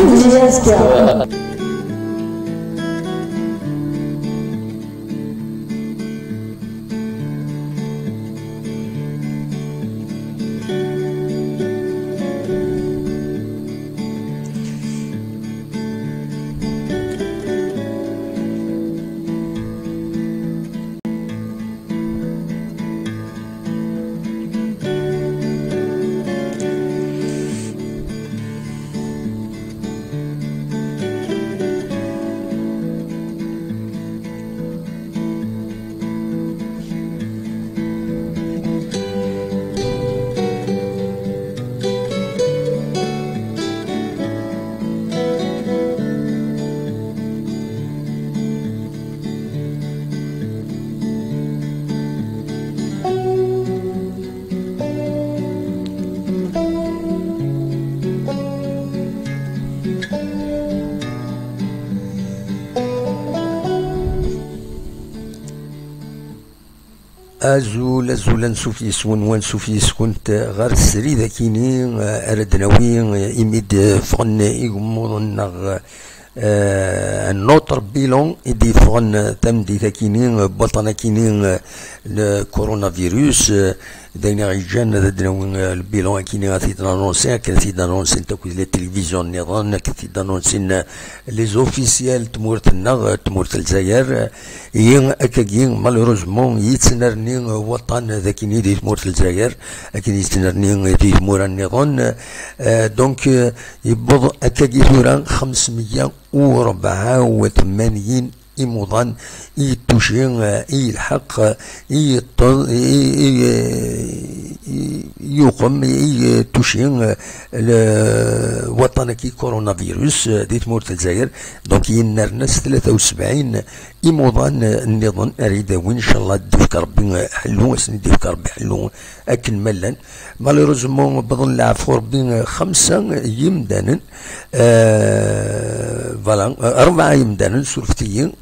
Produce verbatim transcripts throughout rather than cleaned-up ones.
Yes, girl. Azul, azul, ansuf yes-wen, wansuf yes-kunt ɣer srid akini, eh, ara d-nawi, eh, imi d-ffɣen igemmuḍen neɣ, eh, un autre bilan i d-yeffɣen, eh, tameddit akini, eh, baṭan akini, eh, le coronavirus, eh, d ayen i ɣ-yeǧǧan ad d-nawi, eh, le bilan akini, ad t-id-nanonsi, akken ad t-id-anonsent akked les télévisions nniḍen, akken ad t-id-anonsin, eh, les officiels n tmurt-nneɣ, eh, tmurt n Lezzayer, eh, i akkagi, malheureusement, yettnerni, eh, waṭan d akini di tmurt n Lezzayer, akken yettnerni, eh, di tmura nniḍen. Eh, donc, eh, yewweḍ akkagi tura xemsmeyya u rebɛa u tmanyin imuḍan i yettuci, eh, i yelḥeq, eh, i yeṭṭeḍ, i, i, i, i yuqem, i yettuci, eh, le, waṭan-agi coronavirus, eh, di tmurt n Lezzayer. Donc, yennerna s tlata u sebɛin imuḍan, eh, nniḍen ara yi-d-awin, inchallah, ad d-yefk Rebbi, eh, ḥellu, ad sen-id-yefk Rebbi ḥellu akken ma llan. Malheureusement, wwḍen leɛfu Rebbi, eh, xemsa yimdanen, eh, voilà, eh, rebɛa yimdanen, surfet-iyi.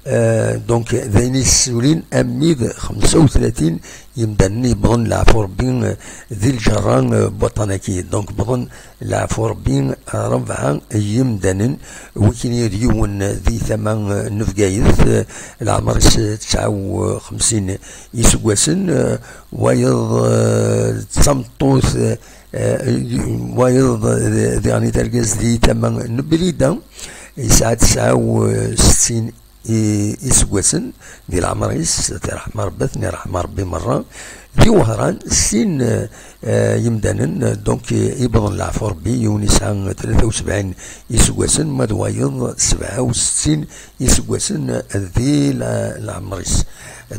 Eh, donc, d ayen yessulin, armi d xemsa u tlatin yimdanen yewwḍen leɛfu Rebbi, eh, di lǧerra, eh, n waṭan-agi. Donc, wwḍen leɛfu Rebbi, rebɛa yimdanen, wikini d yiwen di tama n Bgayet, leɛmer-is tesɛa u xemsin iseggasen, wayeḍ, eh, d tameṭṭut, eh, wayeḍ, eh, diɣen d argaz di tama n Blida, yesɛa tesɛa u settin i, iseggasen di leɛmer-is, ad t-iṛḥem Ṛebbi, ad ten-iṛḥem Ṛebbi meṛṛa. Di Wehran, sin, eh, yimdanen, eh, donc, eh, iwwḍen leɛfu Ṛebbi, yiwen yesɛa tlata u sebɛin iseggasen, ma d wayeḍ sebɛa u settin iseggasen, eh, di la-, leɛmer-is.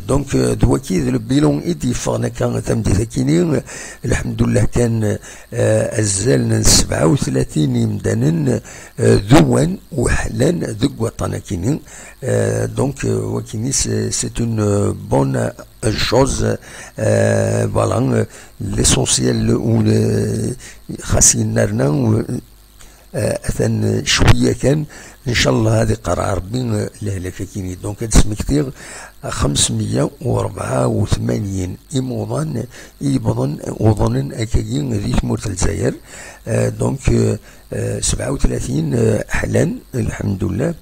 Donc, eh, d waki d le bilan i d-yeffɣen akka tameddit-akini, eh, lḥemdullah kan, eh, azal n sebɛa u tlatin yimdanen, eh, d uwan u ḥlan deg waṭṭan-akini. Euh, donc, euh, wakini, c'est, c'est une, euh, bonne, euh, chose. Euh, voilà, euh, l'essentiel, ou le, xas yennerna, euh, euh, atan cwiya kan, inchallah ad iqerreɛ Rebbi, euh, lehlak-akini. Donc, ad d-smektiɣ xemsmeyya u rebɛa u tmanyin imuḍan i yewwḍen, uḍnen akkagi di tmurt n Lezzayer. Euh, donc, euh, Eh, sebɛa u tlatin, eh, ḥlan, lḥemdullah.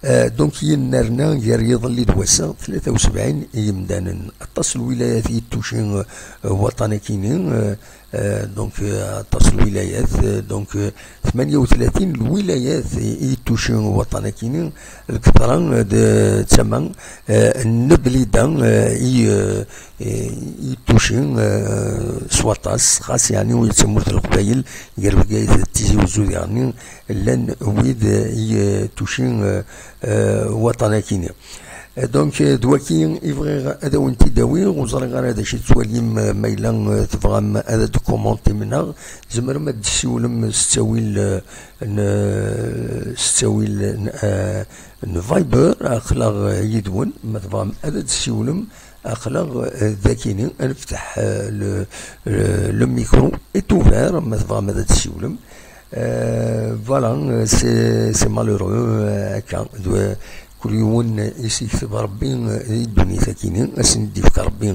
Eh, donc, yennerna gar yiḍelli d wass-a, tlata u sebɛin yimdanen. Aṭas n lwilayat i yettuci, eh, waṭṭan-akini, eh, eh, donc, eh, aṭas n lwilayat, eh, donc, eh, tmanya u tlatin lwilayat i, i yettuci waṭṭan-akini, lkeṭra, eh, d tama, eh, n Blida, eh, i, eh, eh, i yettuci, eh, s waṭas, xas yeɛni ula d tamurt n Leqbayel, gar Bgayet d Tizi Wezzu diɣenni, llan wid, eh, i, eh, yettuci, eh, eh, waṭṭan-akini. Eh, donc, eh, d waki i bɣiɣ ad awen-t-id-awiɣ, ur ẓriɣ ara d acu i tettwalim, eh, ma yella, eh, tebɣam ad d-commentim neɣ tzemrem ad d-tessiwlem s ttawil, eh, n, s ttawil n, eh, n Viber, aql-aɣ, eh, yid-wen, ma tebɣam ad d-tessiwlem, aql-aɣ, eh, dakini, ad nefteḥ, eh, le, le, le micro est ouvert, ma tebɣam ad d-tessiwlem. Euh, voilà, euh, c'est, c'est malheureux, euh, akka. D-, Kul yiwen i s-yekteb Ṛebbi, eh, di ddunit-agi-nni, ad sen-d-yefk Ṛebbi,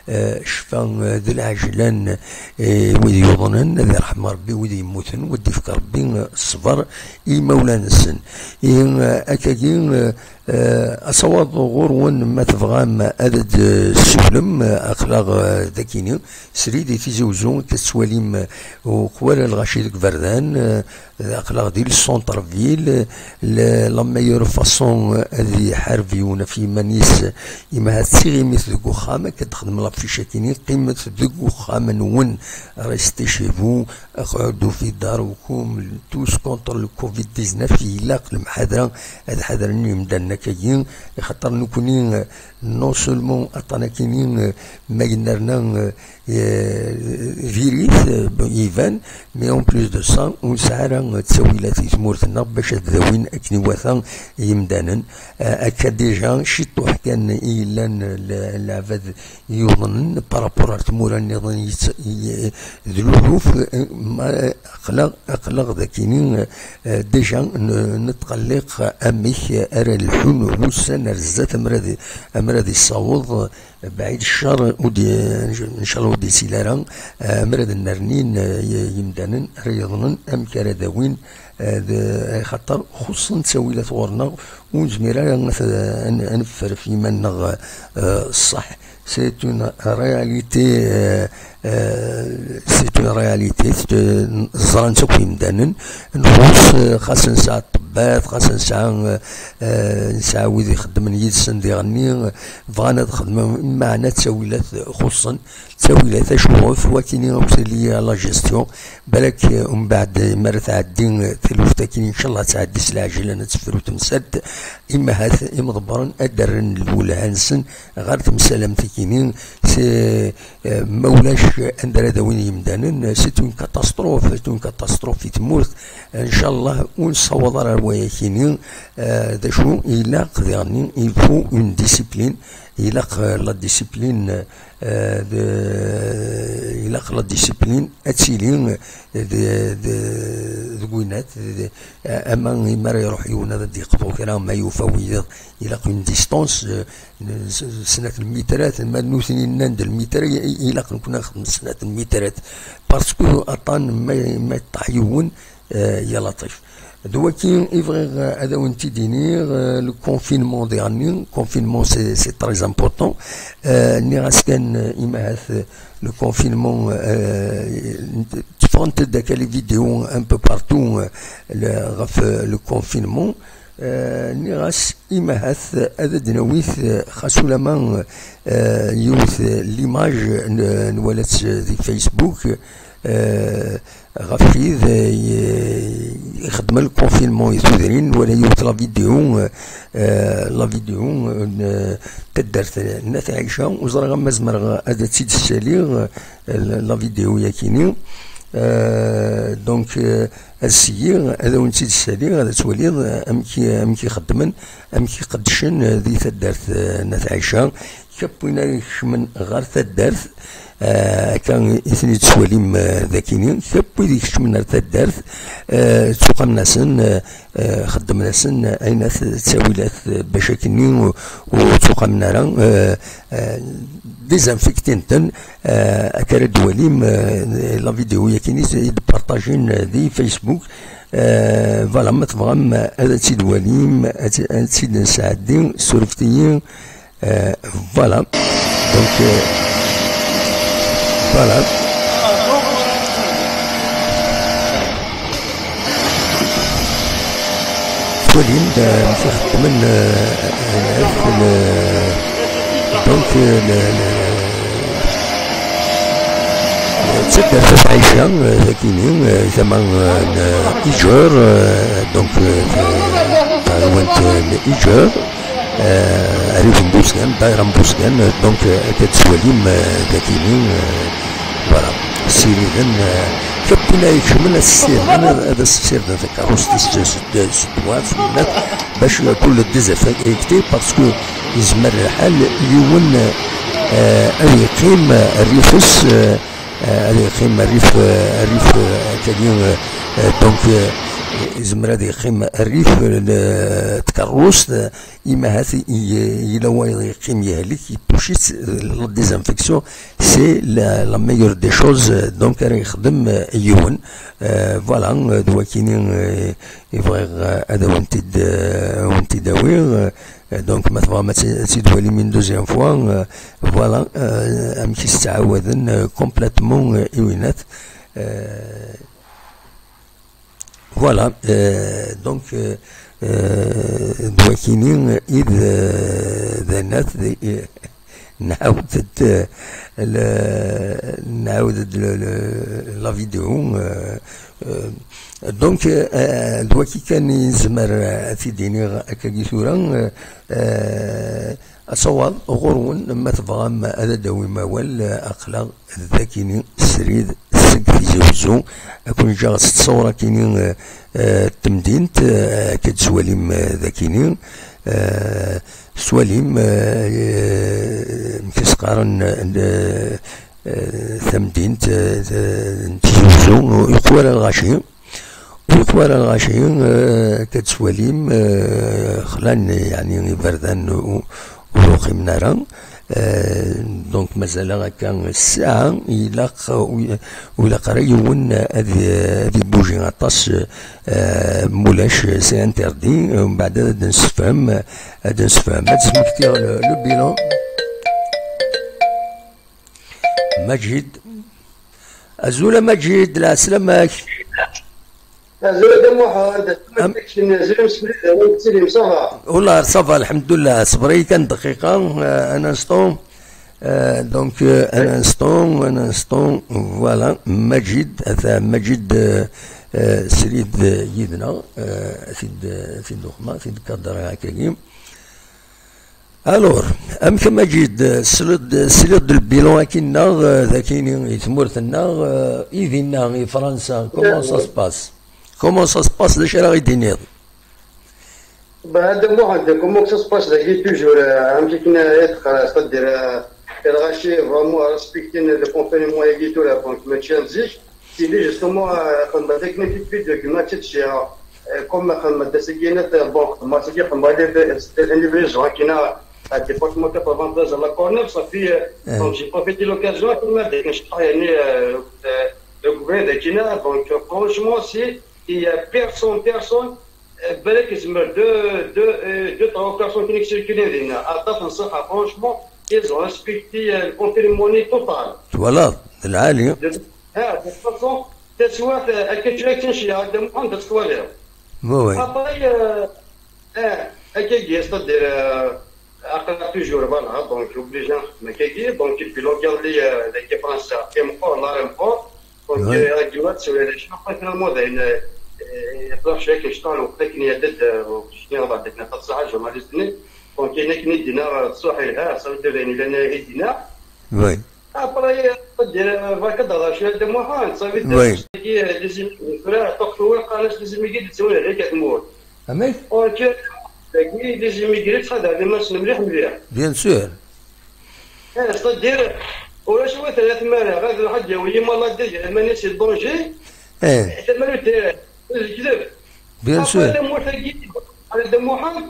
eh, ccfa, eh, d lɛejlan, eh, i wid yuḍnen, ad irḥem Ṛebbi wid yemmuten, u ad d-yefk Ṛebbi, eh, ṣṣber i yimawlan-nsen. Ihi, eh, akkagi, eh, eh, ad tawaḍ ɣur-wen ma tebɣam ad d-tessiwlem, eh, aql-aɣ, eh, dagi-nni, srid i Tizi Uzzu, akka tettwalim, eh, uqwal lɣaci deg iberdan, eh, aql-aɣ di le centre-ville, le, la meilleure façon, eh, ad iḥareb yiwen ɣef yiman-is, imi ahat d tiɣimit deg uxxam, akka d-xedmem l'affiche-agi-nni, qqimet deg uxxam-nwen, restez chez vous, اقعدوا في داركم, tous contre le covid dix-neuf, ilaq lemḥadra, ad ḥadren yimdanen akkagi, axaṭer nekni, eh, non seulement aṭṭan akini, eh, ma yennerna, eh, eh, diri-t, eh, iban, mais en plus de ça, ur nesɛi ara, eh, ttawilat i tmurt-nneɣ bac ad dawin akken iwata yimdanen. Eh, akka déjà, ciṭuḥ kan i yellan, eh, le-, leɛbad yuḍnen par rapport ar tmura nniḍen yett-, i-, d luluf, eh, ma, aql-aɣ, aql-aɣ dakini, eh, déjà n-, netqelliq amek ara lḥun wussan ar zdat, ammer ad, ammer ad yessaweḍ, eh, baɛid ccer, ur d-, ncallah ur d-yettili ara, eh, ammer ad nnernin, eh, y-, yimdanen ara yuḍnen amek ara dawin, eh, d-, axaṭer xuṣṣen ttawilat ɣur-neɣ, ur nezmir ara ad, ad, ad neffer ɣef yiman-nneɣ, eh, ṣṣeḥ. C'est une réalité, euh, euh, c'est une réalité, c'est, euh, ẓran-tt akk yimdanen, nxuṣ, euh, xas nesɛa ṭṭebbat, xas nesɛa, euh, euh, nesɛa wid ixeddmen yid-sen diɣenni, euh, bɣan ad xedmen, meɛna ttawilat xuṣṣen, ttawilat acuɣef, wakini akk tili la gestion, balak, euh, umbeɛd, euh, mi ara tɛeddi, euh, taluft akkin, incallah ad tɛeddi s lɛejlan, ad tefru temsalt, imahat imḍebbren ad d-rren lwelha-nsen ɣer temsalamt-akini, c'est, euh, ma ulac anda ara dawin yimdanen, c'est une catastrophe, c'est une catastrophe i tmurt. Incallah ur nessawaḍ ara ar wayakini, euh, d acu ilaq diɣenni, il faut une discipline, ilaq, euh, la discipline, euh, de, ilaq la discipline ad tili, euh, de, de, deg winat, de, ama imi ara iruḥ yiwen ad d-yeqḍu kra, ma yufa wiyaḍ, ilaq une distance, euh, n-, s-, snat lmitrat, ma nutni nnan-d lmitra, i-, i-, ilaq nekni ad nexdem snat lmitrat. Parce que aṭṭan ma, ma yeṭṭeḥ yiwen, euh, ya laṭif. D waki i bɣiɣ, euh, ad awen-t-id-iniɣ, euh, le confinement diɣenni, confinement c'est, c'est très important. Euh, nniɣ-as kan, euh, imahat, euh, le confinement, euh, tteffɣent-d akka les vidéos un peu partout, euh, le, ɣef, euh, le confinement. Euh, nniɣ-as imahat ad d-nawit, euh, xas ulama, euh, yiwet, euh, l'image n-, nwala-tt di Facebook, euh, ɣef wid, euh, i-, ixeddmen le confinement i tudrin, nwala yiwet la vidéo, euh, euh, la vidéo, euh, n, euh, taddart n At Ɛica, ur ẓriɣ ama zemreɣ ad tt-id-ssaliɣ, euh, la, la vidéo yakini. Euh, donc, euh, ad syiɣ, ad awen-tt-id-ssaliɣ, ad twaliḍ, euh, amek i, amek i xeddmen, amek i qeddcen, euh, di taddart, euh, n At Ɛica. Kap win ara ikecmen ɣer taddart, euh, akka i ten-id-tettwalim, euh, dakini, kap wid ikecmen ar taddart, euh, ttuqamen-asen, euh, euh, xeddmen-asen, euh, ayen at ttawilat, euh, bac akkenni ur, ur ttuqamen ara, euh, euh, désinfectin-ten, euh, akka ara d-twalim, euh, la vidéo yakini i d-partagen, euh, di Facebook. Euh, voilà, ma tebɣam, euh, ad tt-id-twalim, ad tt-, ad tt-id-nesɛeddi, surfet-iyi. Euh, voilà. Donc, euh, voilà. Twalim-d, euh, amek i xeddmen, euh, euh, le, donc, euh, le, le, d taddart At Ɛica, euh, dagini, euh, tama, euh, n Iǧer, euh, donc, euh, taɣiwant n Iǧer, euh, rrif n Busgan, ddayra n Busgan, euh, donc, euh, akka tettwalim, euh, dagini, euh, voilà, ssiriden, euh, kap win ara ikecmen ad ssirden, ad, ad as-ssirden takeṛṛust-is s, s, s ddwa, s nnat, bac kul désinfecté, parce que yezmer lḥal yiwen, euh, ad yeqqim, euh, rrif-is, euh, euh, ad yeqqim rrif, euh, rrif, euh, akkagi, euh, euh, donc, euh, yezmer ad yeqqim rrif n tkeṛṛust, imahat yella wayeḍ yeqqim yehlek, ipuc-itt la désinfection, c'est la, la meilleure des choses, donc ara yexdem yiwen. Euh, voilà, euh, d wakini, euh, i bɣiɣ, euh, ad awen-t-id, euh, awen-t-id-awiɣ. Euh, donc ma tebɣam ad tt-, ad tt-id-twalim une deuxième fois, euh, voilà, euh, amek i s-ttɛawaden, euh, complètement, euh, i winat. Euh, voilà, euh, donc, euh, euh, d wakini i d, euh, d anat, d, nɛawed-d, euh, le, nɛawed-d le, le, la vidéo, euh, euh, donc, euh, d waki kan i nezmer, euh, ad t-id-iniɣ akkagi tura, euh, euh, asawaḍ ɣur-wen, ma tebɣam ad d-awim awal, euh, aql-aɣ d akini srid seg Tizi Wezzu, ad kun-ǧǧeɣ s ttṣawra akini, euh, euh, n temdint, euh, akka d-twalim, euh, d akini, euh, s walim, eh, eh, amek i s-qqaren, eh, eh, tamdint, eh, eh, n Tizi Wezzu, ur yeqwa ara lɣaci. Ur yeqwa ara lɣaci, eh, akka d-twalim, eh, xlan, yeɛni, iberdan ur, ur uqimen ara. Eh, donc, mazal-aɣ akka ssaɛa, ilaq, ur, ur ilaq ara yiwen ad, ad ibuji aṭas, eh, mulac, c'est interdit. Mbeɛd ad d-nsefhem, ad d-nsefhem. Ad d-smektiɣ le, le bilan. Majid. Azul a Majid, lɛeslama-k. Azul a Dda Muḥend, azul a Dda Muḥend, azul a Mseflid, amek tettiliḍ, ça va? Wallah, ça va, lḥemdullah. Ṣber-iyi kan dqiqa, euh, un instant. Euh, donc, euh, un instant, un instant, voilà, Majid, ata Majid, euh, euh, srid, euh, yid-neɣ, euh, sid, euh, sid uxma, sid kadra akkagi. Alors, amek a Majid, tesliḍ, tesliḍ-d lbilan akkin-nneɣ, euh, d akkin i tmurt-nneɣ, euh, i dinna, i Fransa, comment ça se passe? Comment ça se passe, d acu ara ɣ-d-tiniḍ? Bah, Dda Muḥend, comment que ça se passe dagi toujours, euh, amek akken i teqqar, c'est-à-dire, euh, lɣaci vraiment respectin le confinement-agi tura, donc mačči am zik. Tili justement, euh, xedmeɣ akken i vidéo gma teččiɣ, euh, comme xedmeɣ d asagi net, euh, bon, xedmeɣ asagi xedmeɣ les, les, les livraisons akkin à département quatre-vingt-treize à La Courneuve, ça fait, euh, donc j'ai profité l'occasion, comme akken ceṭṭaḥ, yani, euh, euh, le gouvernement akkin, donc, euh, franchement, c'est, il y a personne, personne, euh, balak yezmer deux, deux, euh, deux, trois personnes qui circulent dinna. Aṭas n ṣṣeḥḥa, franchement, ils ont respecté, euh, le confinement total. Twalaḍ, d lɛali. De, ah, de toute façon, taswiɛt, euh, akka tura akken ccya, Dda Muḥend, ad twaliḍ. Oui, oui. Après, euh, ah, akkagi, c'est-à-dire, euh, aql-aɣ toujours, voilà, donc, obligé ad nxeddem akkagi, donc, depuis lors, iḍelli, euh, dagi Fransa, imeqqer, la imeqqer, donc, oui, euh, ragima ad tsawel, finalement, d ayen, euh, euh, iqdar cwiya akken cṭan, lweqt akken iɛedda-d, euh, cniɣ-d akken aṭas ṣṣeḥḥa, journaliste-nni. Donc, ayen akken i d-yenna, euh, ṣṣuḥ yelha, ça veut dire d ayen yellan i d-yenna. Oui. Après, euh, c'est-à-dire, euh, bɣiɣ ad d-hḍeṛ cwiya Dda Muḥend, ça veut dire, oui, euh, les immigrés, tura, ṭṭuq tura, qqaren-as les immigrés d ttawin ɣer tmurt. Amek? Or que, dagi, les immigrés ttḥadaren iman-nsen mliḥ, mliḥ. Bien sûr. Eh, c'est-à-dire, ulac wi terra tmara, ad iruḥ ad d-yawi imaladi, iman-is d danger. Eh. Tamarut, eh, d lekdeb. Bien sûr. Après, tamurt-agi, a Dda Muḥend,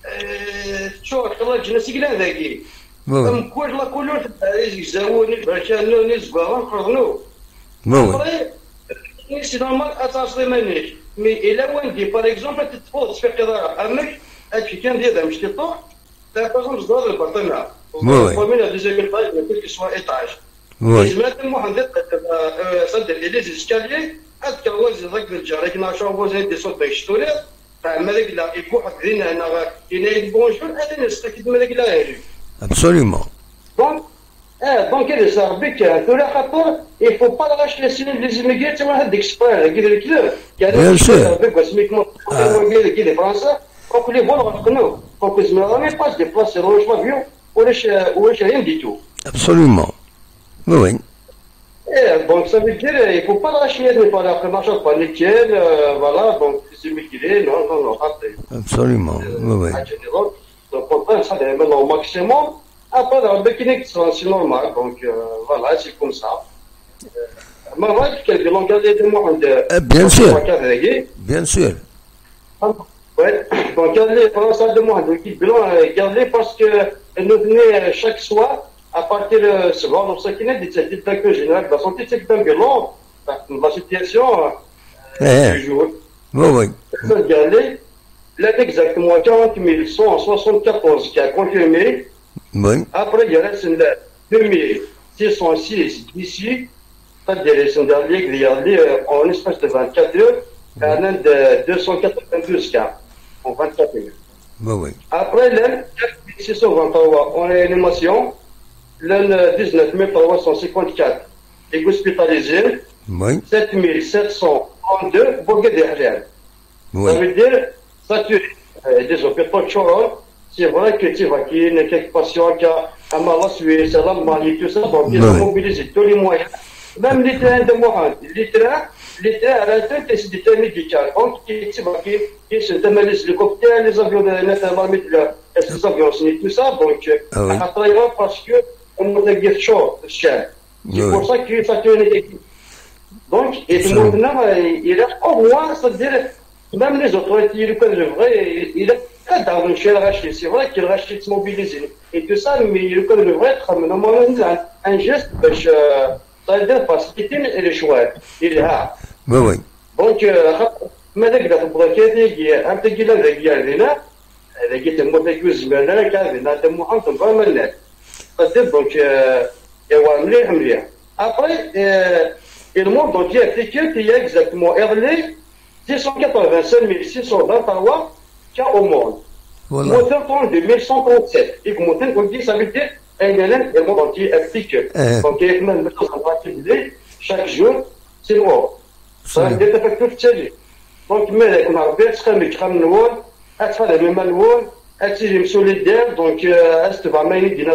eh, teččur, tella leǧnas i yellan dagi. Oui, oui. Mkul la couleur, izegzawen, iberkanen, izeggaɣen, qerḍen. Oui, oui. Après, c'est normal ad tɛasseḍ iman-ik. Mais yella wanda, par exemple, ad teṭṭfeḍ, ur tettfiqiḍ ara. Amek? Ad tefkiḍ kan d yadam ctiṭuḥ, par exemple, ẓẓher lbaṭina. Oui, oui. Première, deuxième étage, quel que soit étage. Oui. Yezmer ad Muḥend, euh, euh, c'est-à-dire, les escaliers, ad tekkreḍ ad tezdeɣ deg lǧar, akken acu voisin descend deg cctula, ma d agla ibuḥ dinna, neɣ yenna-yak bonjour, ad nesqakid ma d agla ihi. Absolument. Donc, eh, donc, ad yesɛerbi kan. Tura xaṭer, il faut pas lâcher les, les immigrés, ttawin ad d-exprès, deg lekdeb. Bien sûr. Deg wasmi kma, ah, deg Fransa, donc les vols ɣelqen, donc zemreɣ même pas déplacer, ulac l'avion, ulac, ulac rien du tout. Absolument. Oui, oui. Eh, donc ça veut dire, il faut pas lâcher, ne pas lâcher, machin, paniquer, euh, voilà, donc les immigrés, non, non, non, pas de, absolument, euh, oui, oui. Donc, on peut s'adapter au maximum. Après, dans le Békinique, c'est normal, donc, euh, voilà, c'est comme ça. Euh, Ma vrai que le bilan Gallet de Mohamed, eh, bien sûr, bien sûr. Ouais. Donc, Gallet, pendant ça, de Mohamed, le bilan, euh, Gallet, parce que nous venait, euh, chaque soir, à partir de ce soir, donc, ça qui est, c'est le directeur général de la santé, c'est un bilan, la situation, euh, eh, du jour. Oui, oui. Gallet, là, exactement quarante mille cent soixante-quatorze qui a confirmé. Oui. Après, il reste deux mille six cent six d'ici. C'est-à-dire, ils sont dans les, les, euh, en espace de vingt-quatre heures, il y en a de deux cent quatre-vingt-douze cas en vingt-quatre heures. Oui, oui. Après, là, quatre mille six cent vingt-trois en réanimation, là, dix-neuf mille trois cent cinquante-quatre hospitalisés, oui, sept mille sept cent trente-deux pour guérir. Oui. Ça veut dire, ça tue, euh, des hôpitaux de Chorol. C'est vrai que tu vois qu'il y a quelques patients qui ont, à la Suisse, à l'Allemagne, tout ça, donc ils ont mobilisé tous les moyens. Même les trains de Mohamed, les trains, les trains à la tête, c'est des trains médicaux. Donc, tu vois qu'il y a des hélicoptères, les avions de l'armée de l'air, les avions, tout ça. Donc, euh, ah oui, à travers, parce que on a des guerres chaudes, cher. C'est pour ça que ça tue les équipes. Donc, et tout le monde, il a au moins, c'est-à-dire, même les autorités, il connaît le vrai, il a pas d'armes chez le Rachid. C'est vrai que le Rachid est mobilisé et tout ça, mais il connaît le vrai, comme normalement, un, un geste, parce que, euh, ça veut dire, parce qu'il est choix, il est là. Oui, oui. Donc, euh, ما تقدر تبغى كذا يجي، أنت تجي لنا، يجي لنا. هذا قلت الموت يجوز من هذا كان، هذا محمد vraiment net. Donc, euh, et voilà, مليح، مليح. Après, euh, et le monde entier a fait que il y a exactement, il y a six cent quatre-vingt-cinq mille six cent vingt-trois cas au monde. Voilà. Moteur trente-deux mille cent trente-sept. Et comme on dit, ça veut dire, eh, le monde entier a fait que. Eh. Donc, il y a même chaque jour, c'est mort. Ça veut dire, ça fait que c'est. Donc, mais, on a bien, c'est comme, comme nous, à travers le même monde, à tirer solidaire, donc, euh, à se voir, mais il dit,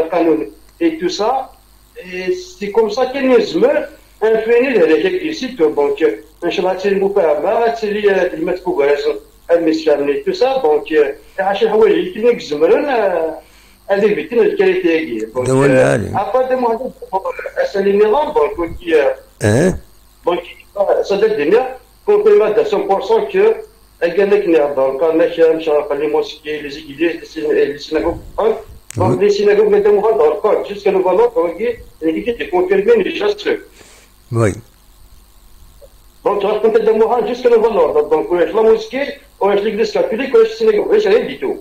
et tout ça. Et c'est comme ça que nous, infini, les gens ici, donc, euh, إن شاء الله, c'est beaucoup à voir, c'est les, euh, les mettre pour voir, à Michigan et tout ça, donc, euh, à chaque fois, il y a qui nous, euh, à éviter notre qualité. Donc, euh, à part de moi, c'est les Néerlandais, donc, euh, hein? Donc, euh, ça date de là, confirmation pour cent que, euh, les gens qui n'ont pas encore, mais, euh, les mosquées, les églises, les syna-, les synagogues, hein. Donc, les synagogues, mais de moi, encore, jusqu'à nouvel ordre, donc, il y a des confirmés, mais juste. Oui. Donc, tu racontes de moi, jusqu'à nouvel ordre. Donc, ouais, la mosquée, ouais, l'église catholique, ouais, synagogue, ouais, rien du tout.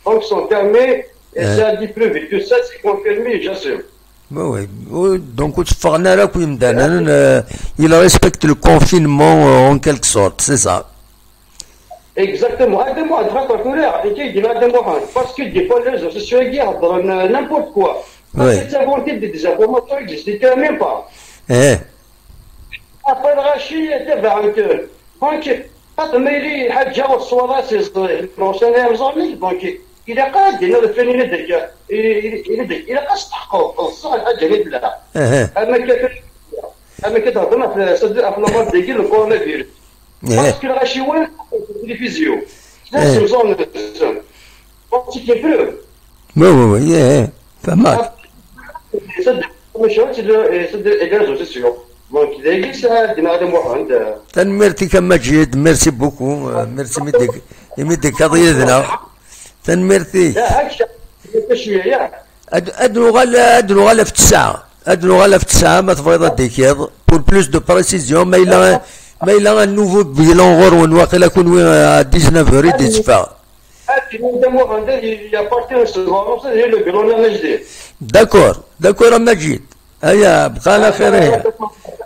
Donc, sont fermés, et ça a dit plus vite. Tout ça, c'est confirmé, bien sûr. Oui, oui. Oui, donc, ur tteffɣen ara akk yimdanen, euh, ils respectent le confinement, euh, en quelque sorte, c'est ça. Exactement. هذا ما أدرى كل، كي يدير هذا ما، parce que des fois les réseaux sociaux يهضروا n'importe quoi. Parce que ça vont dire des informations qui n'existent même pas. Eh. Après, الغاشي تبع أنت. Donc, quand même, il y a des gens au soir, c'est, c'est, c'est les amis, donc, il a pas de, il a pas de, il a pas de, il a pas de, il a pas de, أما كت-، أما كتهضر في، c'est-à-dire في la mode ديال le coronavirus. Parce que الغاشي وين؟ التلفزيون. نفس الزون، نفس الزون. Donc, c'est une preuve. Oui, oui, oui, yeah, yeah. فهمت. C'est-à-dire, c'est-à-dire, c'est-à-dire les réseaux sociaux. Donc, les gars, ça, دينا هذا محمد. Tanemmirt-ik a Maǧid, merci beaucoup. Euh, merci imi d-, imi d-tekkaḍ yid-neɣ. Tanemmirt-ik. لا، هكذا. شوية، يا. Ad, ad nuɣal, ad nuɣal ɣef ttesɛa. Ad nuɣal ɣef ttesɛa, ma tebɣiḍ ad d-tekiḍ. Pour plus de précision, ma yella, ma yella un nouveau bilan ɣur-wen, waqila kunwi, euh, à dix-neuf heures i d-yetteffeɣ. Il y a parti un second, c'est le bilan de la N H D. D'accord, d'accord, a Maǧid. Aya, bqa ɛla xir.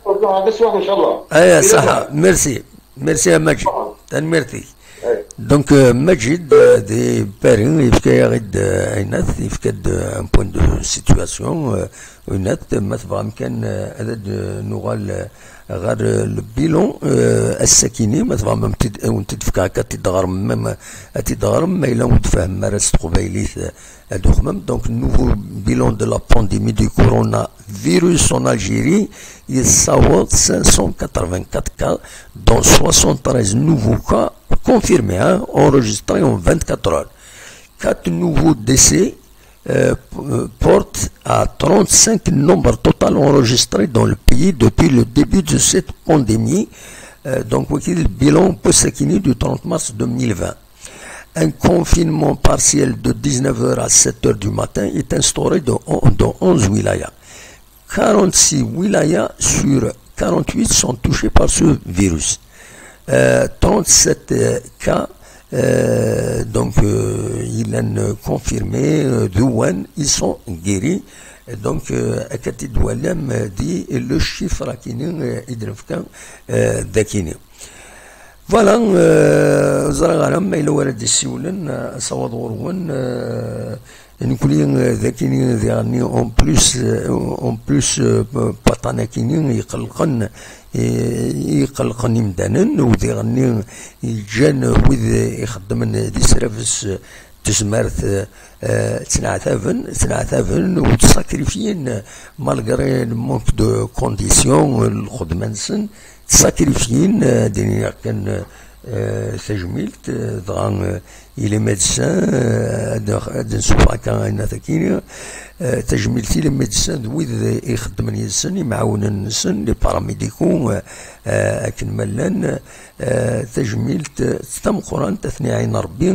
Bonsoir, إن شاء الله. Aya, ṣaḥa. Merci. Merci a Maǧid. Tanemmirt-ik. Donc, euh, Maǧid, euh, di Paris, yefka-yaɣ-d, euh, aynat, yefka-d, euh, un point de situation, euh, aynat, ma tebɣam kan, euh, ad, ad, euh, nuɣal, euh, ɣer, euh, le bilan, euh, ass-akini, ma tebɣam ad wen-t-id-, ad wen-t-id-fkeɣ akka, ad t-id-ɣrem, même, ad t-id-ɣrem, ma yella ur d-tfehmem ara s teqbaylit, euh, ad uxmem. Donc, nouveau bilan de la pandémie du coronavirus en Algérie, il y a cinq cent quatre-vingt-quatre cas, dont soixante-treize nouveaux cas confirmés, hein, enregistrés en vingt-quatre heures. Quatre nouveaux décès, euh, p- euh, porte à trente-cinq nombres total enregistrés dans le pays depuis le début de cette pandémie. Euh, donc, voici le bilan post-Sakini du trente mars deux mille vingt. Un confinement partiel de dix-neuf heures à sept heures du matin est instauré dans, dans onze wilayas. Quarante-six wilayas sur quarante-huit sont touchés par ce virus. Euh, trente-sept cas, euh, donc, euh, il est confirmé, euh, de Wuhan, ils sont guéris. Donc, euh, akka i d-twalam, euh, di le chiffre akini, euh, i d-nefka, euh, dakini. Voilà, euh, ẓriɣ ara ma yella wara d-issiwlen, euh, asawaḍ ɣur-wen, euh, nekkni, euh, d akini diɣenni, en plus, euh, en plus, euh, paṭan-akini iqellqen, i- iqellqen imdanen, u diɣenni yeǧǧan wid ixeddmen di srabes, euh, tezmert, eh, eh, ttneɛtaben, ttneɛtaben u ttsakrifyin, eh, malgré le manque de conditions, eh, lxedma-nsen, ttsakrifyin, eh, ad iniɣ kan, eh, tajmilt, eh, dɣa, eh, i les médecins, eh, ad, ad nsuffeɣ akka ayen akini, eh, tajmilt i les médecins d wid ixeddmen yid-sen, imɛawnen-nsen, les paramédicaux, eh, eh, akken ma llan, eh, tajmilt, eh, tameqqrant, ad ten-iɛin Rebbi,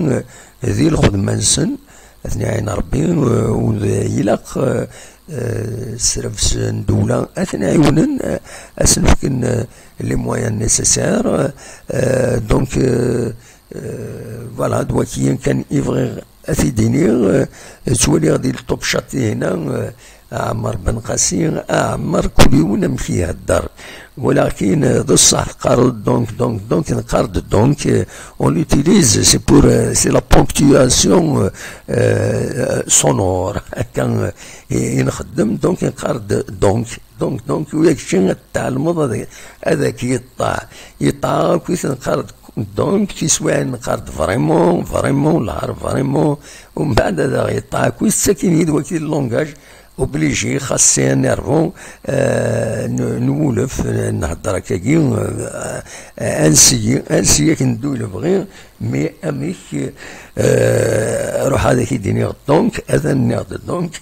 eh, di lxedma-nsen, ad ten-iɛin Rebbi, eh, u d ilaq, eh, eh, srabes n ddewla ad ten-ɛiwnen, eh, ad sen-fken, eh, les moyens nécessaires, eh, donc, eh, eh, voilà, d waki kan i bɣiɣ ad t-id-iniɣ, eh, ttwaliɣ di le top chat-ihina, eh, Ɛmer Ben Qasi, Ɛmer kul yiwen amek ihedder. Walakin, eh, d ṣṣeḥ teqqareḍ donc, donc, donc, neqqar-d donc, eh, on l'utilise, c'est pour, eh, c'est la ponctuation, eh, eh, sonore. Akka, eh, i, i nxeddem, donc, neqqar-d donc, donc, donc, u kečči ad tɛelmeḍ ad, ad ak-yeṭṭeɛ. Yeṭṭeɛ akk i t-neqqar-d donc, tiswiɛin neqqar-d vraiment, vraiment, lɛar vraiment, u mbeɛd ad aɣ-yeṭṭeɛ akk i t-, sakin yid waki le langage, obligé, xas c'est un nervon, euh, n, n wulef, euh, nhedder akkagi, euh, ansi, ansi akken ddu lebɣi, mais amek, euh, ruḥ ad ak-id-iniɣ donc, ad n-iniɣ donc,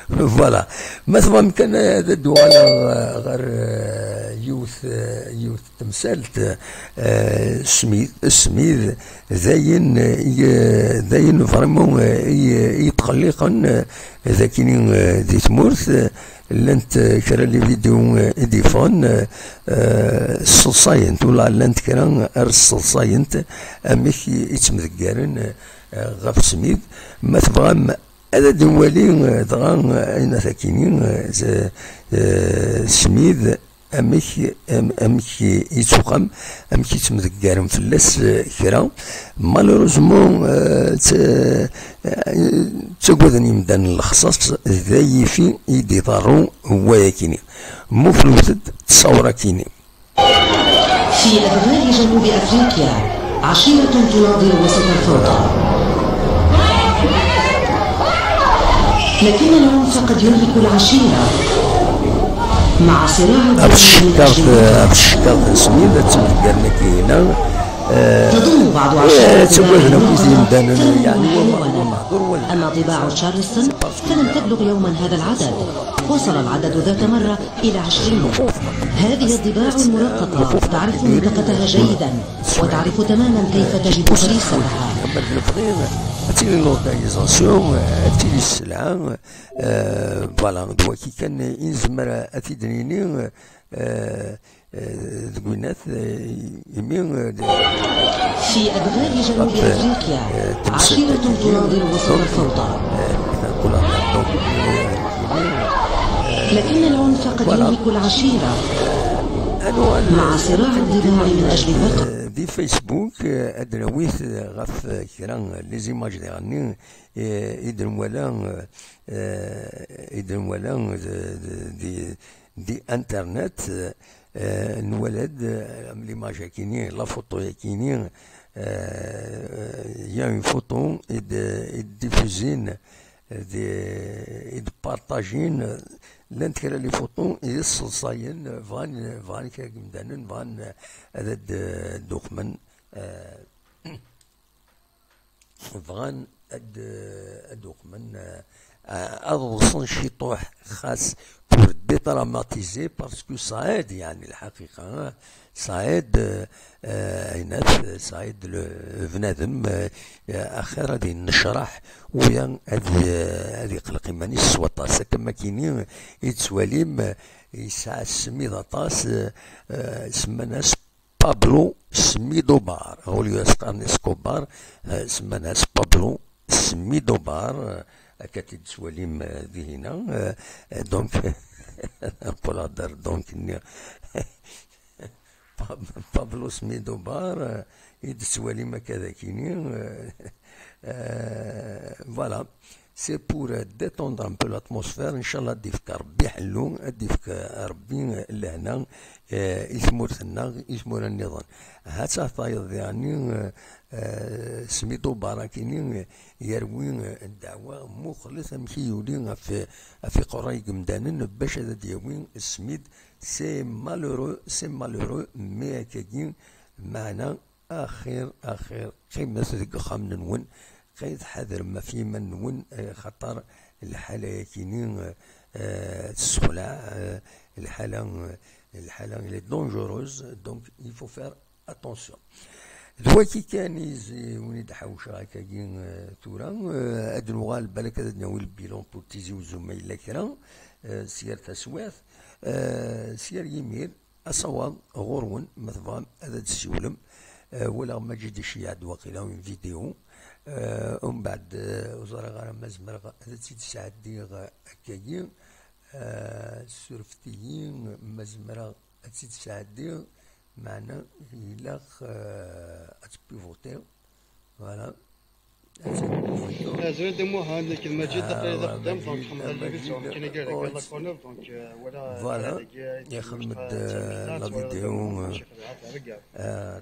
voilà. Ma tebɣam kan ad d-uɣaleɣ, euh, ɣer, euh, yiwet, euh, yiwet temsalt, eh, smid, smid, d ayen, eh, i, d ayen vraiment, eh, i, i yetqelliqen, eh, dakini, eh, di tmurt, eh, llant, eh, kra les vidéos, eh, i d-yeffɣen, eh, eh, sseḍsayent, wala llant kra ar sseḍsayent, amek i, i ttmdeggaren, eh, ɣef smid. Ma tebɣam ad d-nwali, eh, dɣa, eh, ayen akini, eh, s-, eh, smid, amek, am-, amek i, i tuqam, amek i ttmdeggaren fell-as, eh, kra. Malheureusement, eh, tt-, eh, ttagaden yimdanen lexṣaṣ, d ayifi i d-iḍerru wayakini. Muflewt-d ttṣawra-kini. في أدغال جنوب أفريقيا، عشيرة تناضل وسط الفوضى. لكن العنف قد يرهق العشيرة. مع صراع الدفاع عن الأجنبي، تضم بعض عشائر الدفاع النقطة والحيوان. أما ضباع تشارلستون فلم تبلغ يوما هذا العدد. وصل العدد ذات مرة إلى عشرين. هذه الضباع المرققة تعرف منطقتها جيدا، وتعرف تماما كيف تجد فريستها. Ad tili l'organisation, ad tili sselɛa, eh, voilà, d waki kan i nezmer ad t-id-nini, eh, eh, deg winat, eh, imi, eh, في أدغال جنوب أفريقيا، عشيرة تناضل وسط الفوضى. لكن العنف قد يهلك العشيرة. مع صراع الضباع من أجل البقاء. Di Facebook, eh, ad d-nawi, eh, ɣef, eh, kra, eh, les images diɣenni, eh, i d-nwala, eh, eh, i d-nwala, eh, di, di, di internet, eh, eh, nwala-d, eh, l'image-akini, la photo-yakini, eh, il y a une photo i d-, i d-diffusin, eh, di, i d-partajin, eh, llant kra les photos i d-sseḍsayen, eh, bɣan, bɣan kra n yimdanen, bɣan, eh, ad d-, d-uqmen, eh, bɣan ad, ad uqmen, eh, ad ḍsen ciṭuḥ, xas pour dédramatiser, parce que ça aide, يعني, الحقيقة, hein, ça aide, eh, eh, ça aide le بنادم, eh, axir ad yennecraḥ, uya ad, eh, ad yeqleq iman-is s waṭas. Akka makini i tettwalim, eh, yesɛa ssmid aṭas, eh, eh, semman-as Pablo Smidobar, au lieu ad s-qqaren Escobar, eh, semman-as Pablo Smidobar, eh, akka t-id-tettwalim, eh, dihina, eh, eh, donc, pour la dar, donc, nniɣ, Pab-, Pablo Smidobar, eh, i d-tettwalim akka d akini, eh, eh, voilà. C'est pour, euh, détendre un peu l'atmosphère. Inchallah, ad yefk Rebbi ḥellu, ad yefk, euh, Rebbi, euh, lehna, euh, i tmurt-nneɣ, i tmura nniḍen. Ha-tt-a tayeḍ, yeɛni, euh, euh, Smido Barakini, euh, yerwi, euh, ddeɛwa, muqlet amek i yuli ɣef, ɣef iqerray n yimdanen, bac ad d-yawi ssmid. C'est malheureux, c'est malheureux, mais akkagi, meɛna, Axir, axir, qqimet deg uxxam-nwen, qqimet ḥadrem ɣef yiman-nwen, eh, xaṭer lḥala-yakini, eh, eh, tessexlaɛ, eh, lḥala, eh, lḥala, elle est dangereuse, donc il faut faire attention. D waki kan i z-, win i d-ḥawceɣ akkagi, eh, tura, eh, ad nuɣal balak ad d-nawi le bilan pour Tizi Uzzu ma yella kra, eh, s yir taswiɛt, eh, s yir yimir, Asawaḍ ɣur-wen, ma tebɣam ad d-tessiwlem. Eh, walaɣ Maǧid iceyyeɛ-d waqila une vidéo. Eh, umbeɛd, eh, ur ẓriɣ ara ma zemreɣ ad tt-id-sɛeddiɣ, eh, akkagi. Eh, surfet-iyi ma zemreɣ ad tt-id-sɛeddiɣ, meɛna ilaq, eh, ad tpivutiɣ. Voilà. Azul de Muhan, nekk d Maǧid, aql-i d axeddam, donc xemmeḍ la vidéo, nekk anagar deg la corner, donc, euh, voilà, voilà, ixdem-d, euh, la vidéo, euh,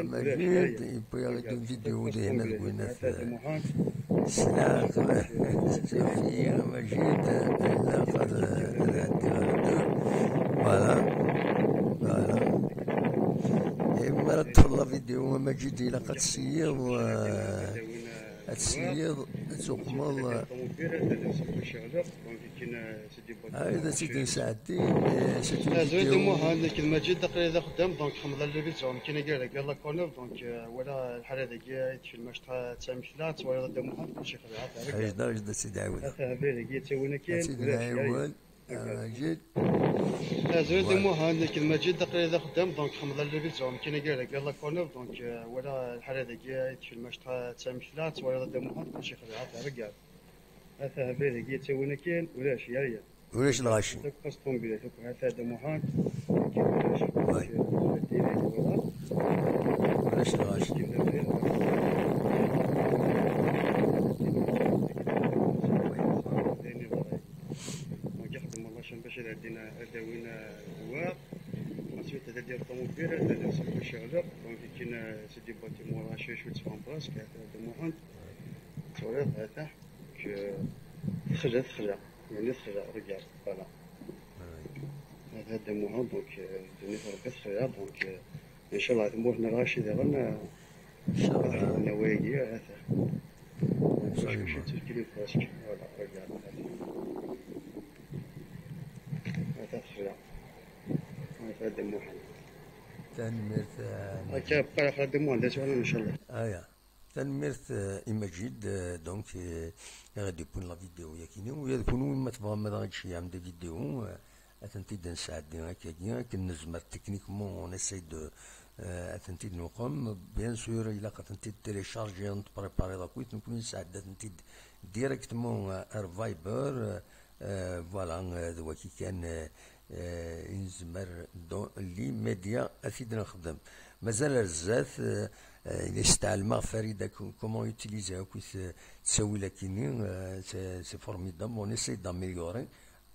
Maǧid, yewwi-aɣ-d une vidéo d ayen ad gwinat, euh, s leɛqel, Maǧid, ilaq ad, ad ɛeddiɣ ar ddu, voilà, voilà. Et voilà, la vidéo, Maǧid, ilaq ad tesyiḍ, euh, ad tesyiḍ, ad tuqmeḍ, euh, ah, ad tt-id-nesɛeddi, eh, c'est une vidéo. Azul de Muhan, nekk d Maǧid, aql-i d axeddam, donc xemmeḍ la vidéo, nekk anagar deg la corner, donc, euh, voilà, lḥala dagi, ay tfilm acḥal d tamekla, twalaḍ a Dda Muḥend, kulci xedɛeɣ-t, rek. Ajda, ajda, ad tt-id-ɛiwed. Ata, abrid-agi, yettawin akin, ad tt-id-nɛiwed. Maǧid. Azul de Muhan, nekk d Maǧid, aql-i d axeddam, donc xemmeḍ la vidéo, nekk anagar deg la corner, donc, euh, voilà, lḥala dagi, ay tfilm acḥal d tamekla, twalaḍ a Dda Muḥend, kulci xedɛeɣ-t, rek. Ata, abrid-agi, yettawin akin, ulac, yaya. Ulac lɣaci. Ata, ata, a Dda Muḥend. Ulac lɣaci. Donc, ixdem Allah ccan bac ad ɛeddin ad d-awin, euh, ddwa. Ensuite, ad d-ireṭṭu ufir, ad d-iṣebbeb icceɣleq. Donc, akken, euh, c'est des bâtiments racés, cwiṭ teffɣen presque, ata, a Dda Muḥend. Twalaḍ, ata. Donc, euh, texla, texla. يعني, texla, regarde, voilà. Hada Dda Muḥend, donc, euh, ddunit Rebbi texla, donc, euh, inchallah, tmurt n lɣaci daɣen, euh, ad ḥeḍren awayagi, ata. Cwiṭ, cwiṭ, cwiṭ, presque, voilà, regarde, ata. Ata texla. Ata Dda Muḥend. Tanemmirt, euh, akka, bqa lxir a Dda Muḥend, ad tuɣaleḍ, inchallah. Aya. Tanemmirt, euh, i Maǧid, euh, donc, euh, i ɣ-d-yewwin la vidéo yakini, u ya d kunwi ma tebɣam ad aɣ-d-tceyyɛem des vidéos, euh, ad tent-id-nesɛeddi akkagi, akken nezmer techniquement, on essaye de, euh, ad tent-id-nuqem. Bien sûr, ilaq ad tent-id-télécharger, ad tent-préparer akkit, nekkni nesɛedda-tent-id directement, euh, ar Viber, euh, euh, voilà, euh, d waki kan, euh, euh, i nezmer dans l'immédiat ad t-id-nexdem. Mazal ar zdat, euh, euh, il est tɛelmeɣ Farida co-, comment utiliser akkit, euh, ttawil akini, euh, c'est, c'est formidable, on essaie d'améliorer.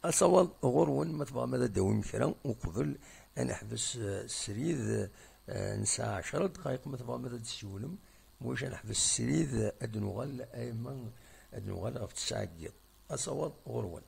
Asawaḍ ɣur-wen, ma tebɣam ad d-tawim kra, uqbel ad neḥbes, euh, srid, euh, nesɛa ɛecra dqayeq, ma tebɣam ad d-tessiwlem, ma ulac ad neḥbes srid, ad nuɣal, ayma ad nuɣal ɣef tesɛa n yiḍ. Asawaḍ ɣur-wen.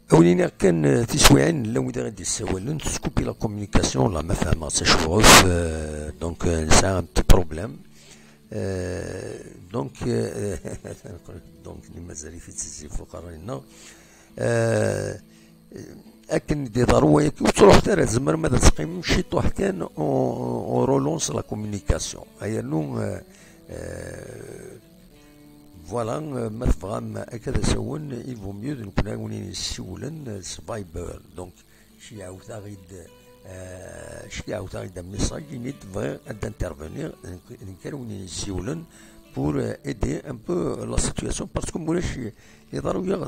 Awen-iniɣ kan, eh, tiswiɛin llan wid i ɣ-d-yessawalen, teskupi la communication, la ma fehmeɣ s acuɣef, eh, donc, eh, nesɛa un petit problème. Eh, donc, eh, donc, mazal-it-id si zzif uqerray-nneɣ. Eh, akken d-iḍerru wayagi, ur ttruḥet ara, tzemrem ad teqqimem ciṭuḥ kan, on, on relance la communication. Yernu, eh, eh, voilà, eh, ma tebɣam akka d asawen, il vaut mieux d nekkni ara wen-yessiwlen, eh, s Viber. Donc, ceyyɛet-aɣ-id, eh, ceyyɛet-aɣ-id un message, init-d bɣiɣ ad d-intervenir, d nekk ara wen-yessiwlen pour, eh, aider un peu la situation, parce que ma ulac iḍerru-yaɣ,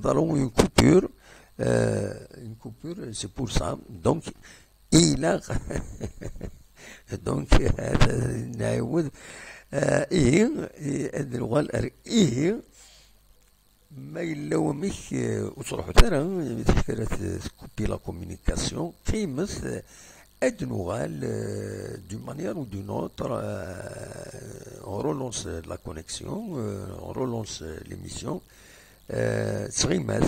iḍerru une coupure, eh, une coupure, c'est pour ça. Donc, ilaq. Donc, ad nɛiwed, eh, ihi, i-, ad nuɣal ar ihi. Ma yella wamek, eh, ur ttruḥut ara, eh, ticki ara t-, tkupi la communication, qqimet, eh, ad nuɣal, eh, d'une manière ou d'une autre, eh, on relance la connexion, eh, on relance l'émission, eh, ttɣimat,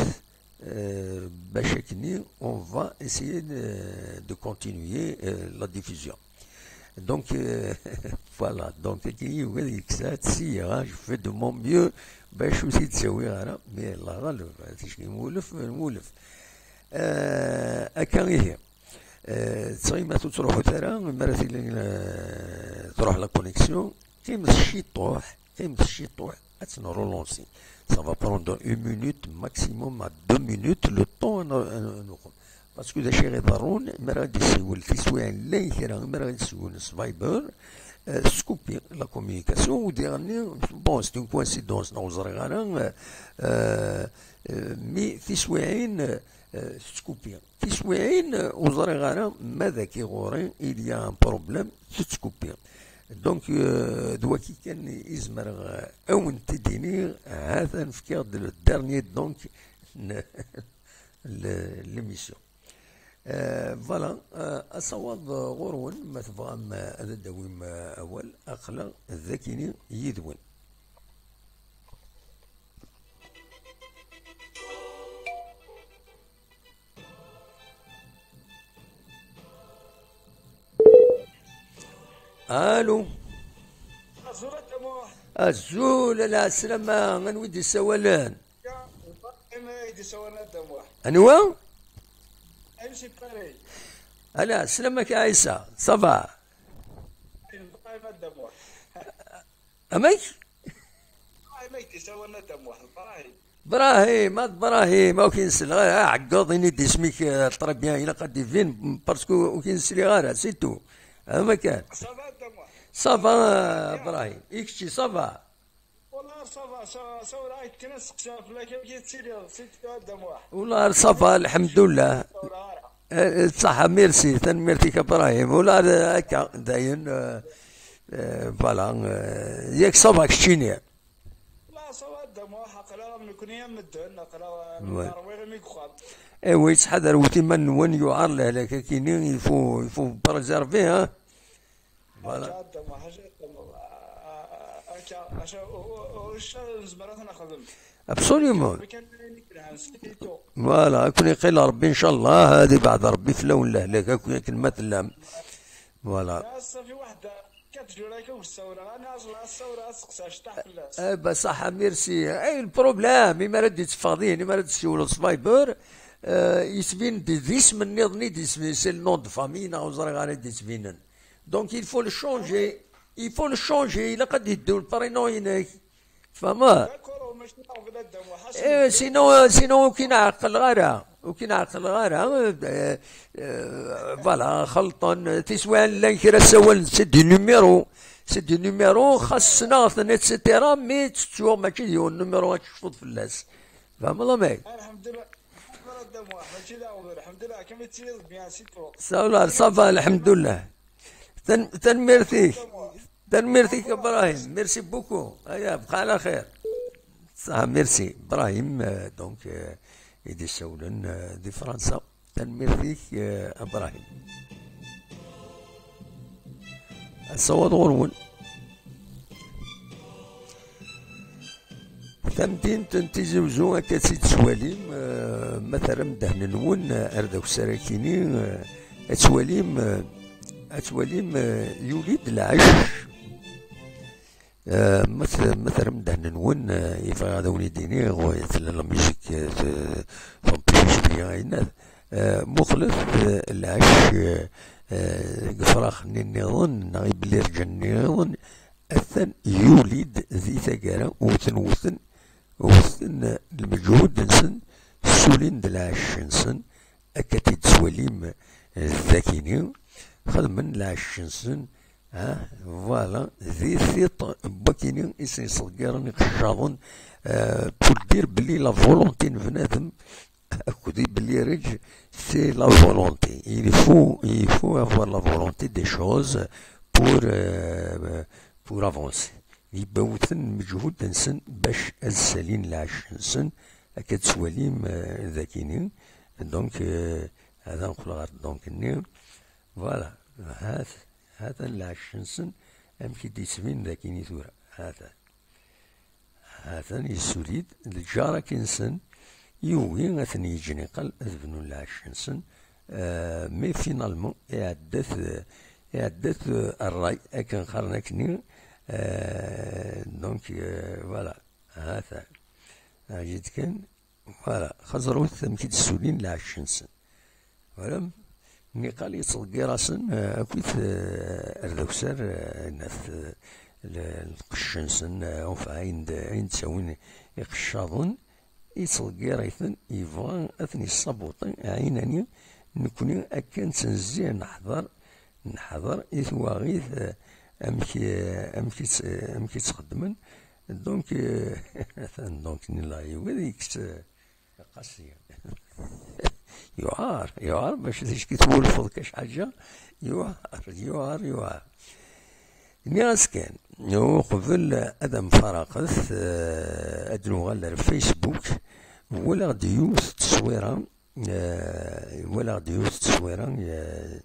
eh, bac akkenni, on va essayer de, de continuer, eh, la diffusion. Donc, euh, voilà, donc, akken yugi ad yekkes, ad ssiya, hein, je fais de mon mieux, bac ur t-id-ttawiɣ ara, mais la ɣaleb, ticki nwulef, nwulef. Euh, akka ihi. Euh, ttɣimat ur ttruḥut ara, mi ara tili, euh, truḥ la connexion, qqimet ciṭuḥ, qqimet ciṭuḥ, ad tt-nrulunsi. Ça va prendre une minute maximum à deux minutes, le temps n-, n-, nuqem. Parce que d acu i ɣ-iḍerrun, mi ara d-yessiwel tiswiɛin llan kra, mi ara d-yessiwel s Viber, euh, skupi la communication, u diɣenni, bon, c'est une coïncidence, neɣ ur ẓriɣ ara, euh, euh, euh, mi tiswiɛin, euh, teskupi. Tiswiɛin, euh, ur ẓriɣ ara ma d aki ɣur-i, il y a un problème, tettskupi. Donc, euh, d waki kan i zemreɣ, euh, ad wen-t-id-iniɣ, ha-t-an fkiɣ-d le dernier, donc, n-, le-, l'émission. Euh, voilà, euh, asawaḍ, euh, ɣur-wen, ma tebɣam, euh, ad d-tawim, euh, awal, aql-aɣ d akini yid-wen. Allô. Azul a Dda Muḥ. Azul, ala, sslama, anwa i d-yessawalen? Ya, Ibrahim i d-yessawalen a Dda Muḥ. Anwa? Ayen si Paris. Ala, sslama-k a Ɛisa, ça va? Ibrahim a Dda Muḥ. Amek? Ibrahim i d-yessawalen a Dda Muḥ, Ibrahim. Ibrahim, a Ibrahim, ur k-nsel ara, ɛeggeḍ, ini-d isem-ik, euh, très bien, ilaq ad d-ibin, parce que ur k-nsliɣ ara, c'est tout. Am akken. Ça va, a Dda Muḥ? Ça va, euh, Ibrahim. I kečči, ça va? Wallah, ça va, ça, ça, ur ɛad kan ad seqsiɣ fell-ak, amek i tettiliḍ, c'est tout, a Dda Muḥ? Wallah, ça va, lḥemdullah. Ur ɛad. Eh, eh, ṣaḥa, merci, tanemmirt-ik a Ibrahim. Wallah, eh, akka, dayen, eh, eh, voilà, eh, yak ça va, keččini. La, ça va, a Dda Muḥ, aql-aɣ am nekni am medden, aql-aɣ, eh, ouais, ṛwiɣ imi deg uxxam. Eh oui, ttḥadaret iman-nwen, yuɛer lehlak akini, il faut, il faut préserver, hein. Voilà. Akka, a Dda Muḥ, akka, akka, ur, ur, ur, ur nezmer ad t-nexdem. Absolument. Kan ayen i yelhan, c'est tout. Voilà, ad ken-iqil Ṛebbi, ncallah, ad ibeɛɛed Ṛebbi fell-awen lehlak akk akken ma tellam. Voilà. Ass-a fi waḥda, quatre jours akka ur ssawleɣ, ana aẓla ssawleɣ ad seqsaɣ cṭaḥ fell-as. Eh ben, ṣaḥa, merci. Eh, le problème, imi ara d-itteffeɣ dihin, imi ara d-tessiwleḍ s Viber, eh, yettbin-d d isem nniḍen i d-isem, c'est le nom de famille, neɣ ur ẓriɣ ara i d-yettbinen. Donc, il faut le changer. Il faut le changer. Ilaq ad yeddu le prénom-inek. Tfehmeḍ? D'accord, mačči d aɣbel a Dda Muḥ. Eh, sinon, sinon, ur k-in-ɛeqleɣ ara. Ur k-in-ɛeqleɣ ara. Eh, eh, voilà, xelṭen. Tiswiɛin llan kra ssawalen, c'est des numéros. C'est des numéros, xas ssneɣ-ten, et cetera. Mais ttettuɣ mačči d yiwen numéro ad tecfuḍ fell-as. Tfehmeḍ amek? Alḥemdullah. Alḥemdullah, a Dda Muḥ, mačči d aɣbel. Alḥemdullah, kemm i tettiliḍ bien, c'est tout. Ça va, ça va, alḥemdullah. Tan-, tanemmirt-ik. Tanemmirt-ik, Ibrahim. Merci beaucoup. Aya, bqa ɛla xir. Ça, merci. Ibrahim, euh, donc, euh, i d-issawlen, euh, di Fransa. Tanemmirt-ik, euh, Ibrahim. Asawaḍ ɣur-wen. Tamdint n Tizi Uzzu, akka tt-id-tettwalim, eh, ma terram ddehn-nwen, eh, ar d akessar akini, eh, ad twalim, eh, ad twalim, eh, yuli-d lɛecc. Eh, ma t-, ma terram ddehn-nwen, eh, yebɣa ad awen-id-iniɣ, eh, tella la musique, eh, t-, tempêche bien, ayen, eh, muqlet, eh, lɛecc, eh, eh, deg ifrax-nni nniḍen, neɣ ibellirǧen nniḍen, atan yuli-d di taggara, wten, wten, wten lmeǧhud-nsen, ssulin-d lɛecc-nsen, akka tt-id-tettwalim, eh, dakini, xedmen lɛecc-nsen, ah, voilà, di tiṭ n wakini i sen-yesḍeggiren iqeccaḍen, eh, pour dire belli la volonté n bnadem, akked ibellirǧ, c'est la volonté. Il faut, il faut avoir la volonté des choses pour, euh, pour avancer. Yewwa-ten lmeǧhud-nsen bac ad ssalin lɛecc-nsen, akka d-tettwalim, euh, dakini. Donc, euh, hada nqel ɣer donc-nni. Voilà, hat, hatan lɛecc-nsen, amek i d-yettbin dakini tura. Hatan. Hatan yessuli-d lǧar-agi-nsen, yugi ad ten-yeǧǧ niqal ad bnun lɛecc-nsen, euh, mais finalement, iɛedda-t, iɛedda-t, euh, ṛṛay, akken qqaren akkenni, euh, donc, euh, voilà, hatan. Ɛǧib kan, voilà, xaẓrut amek i d-ssulin lɛecc-nsen. Voilà. Niqal yettḍeggir-asen, eh, akkit, eh, ar d akessar, eh, naf, eh, l-, lqecc-nsen, eh, enfin, ayen d-, ayen d-ttawin iqeccaḍen, yettḍeggir-iten, yebɣa ad ten-yessabuṭi, ɛinani, nekni akka nettnezzi, neḥḍer, neḥḍer i twaɣit, eh, amek, eh, amek i tt-, amek i tt-xeddmen. Donc, eh, donc, nella yiwet yekkes, eh, Qasi. Yuɛer, yuɛer, bac d-, ack-, twulfeḍ kac ḥaǧa, yuɛer, yuɛer, yuɛer. Nniɣ-as kan, uqbel ad am-faraqet, eh, ad nuɣal ar Facebook, walaɣ-d yiwet n tteswira, eh, walaɣ-d yiwet n tteswira, eh,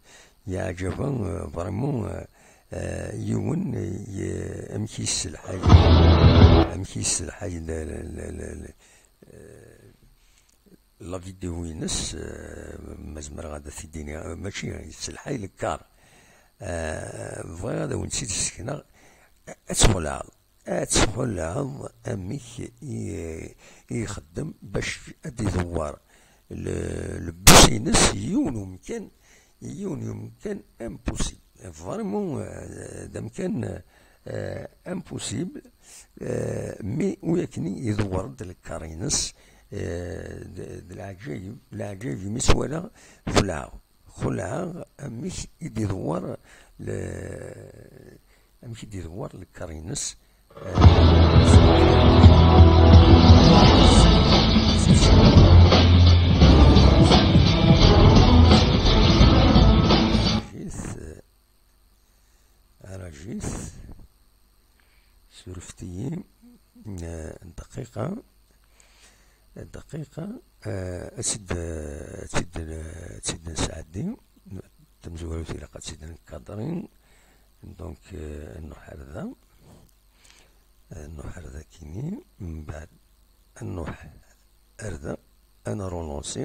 yeɛǧeb-aɣ, eh, vraiment, eh, eh, yiwen, eh, amek yesselḥay, amek yesselḥay l-, l-, l-, l-, eh, la vidéo-ines, eh, ma zemreɣ ad t-id-iniɣ, eh, mačči yesselḥay lekkar. Eh, bɣiɣ ad awen-tt-id-ssekneɣ. Ad txulɛeḍ, ad txulɛeḍ amek i, i ixeddem bac ad idewwer le, le bus-ines yiwen umkan, yiwen umkan impossible. Vraiment, eh, d amkan, eh, impossible, eh, mais ur akken idewwer-d lekkar-ines, eh, d, d leɛǧayeb, leɛǧayeb imi s-walaɣ xulɛeɣ, xulɛeɣ amek i d-idewwer le, amek i d-idewwer lekkar-ines, eh, Arajit, surfet-iyi, eh, dqiqa, dqiqa, eh, ad tt-id, ad tt-id, ad tt-id-nesɛeddi, tamezwarut ilaq ad tt-id-nkadri, donc, eh, ad nruḥ ar da, ad nruḥ ar da kini, mbeɛd ad nruḥ ar da, ad nrulunsi.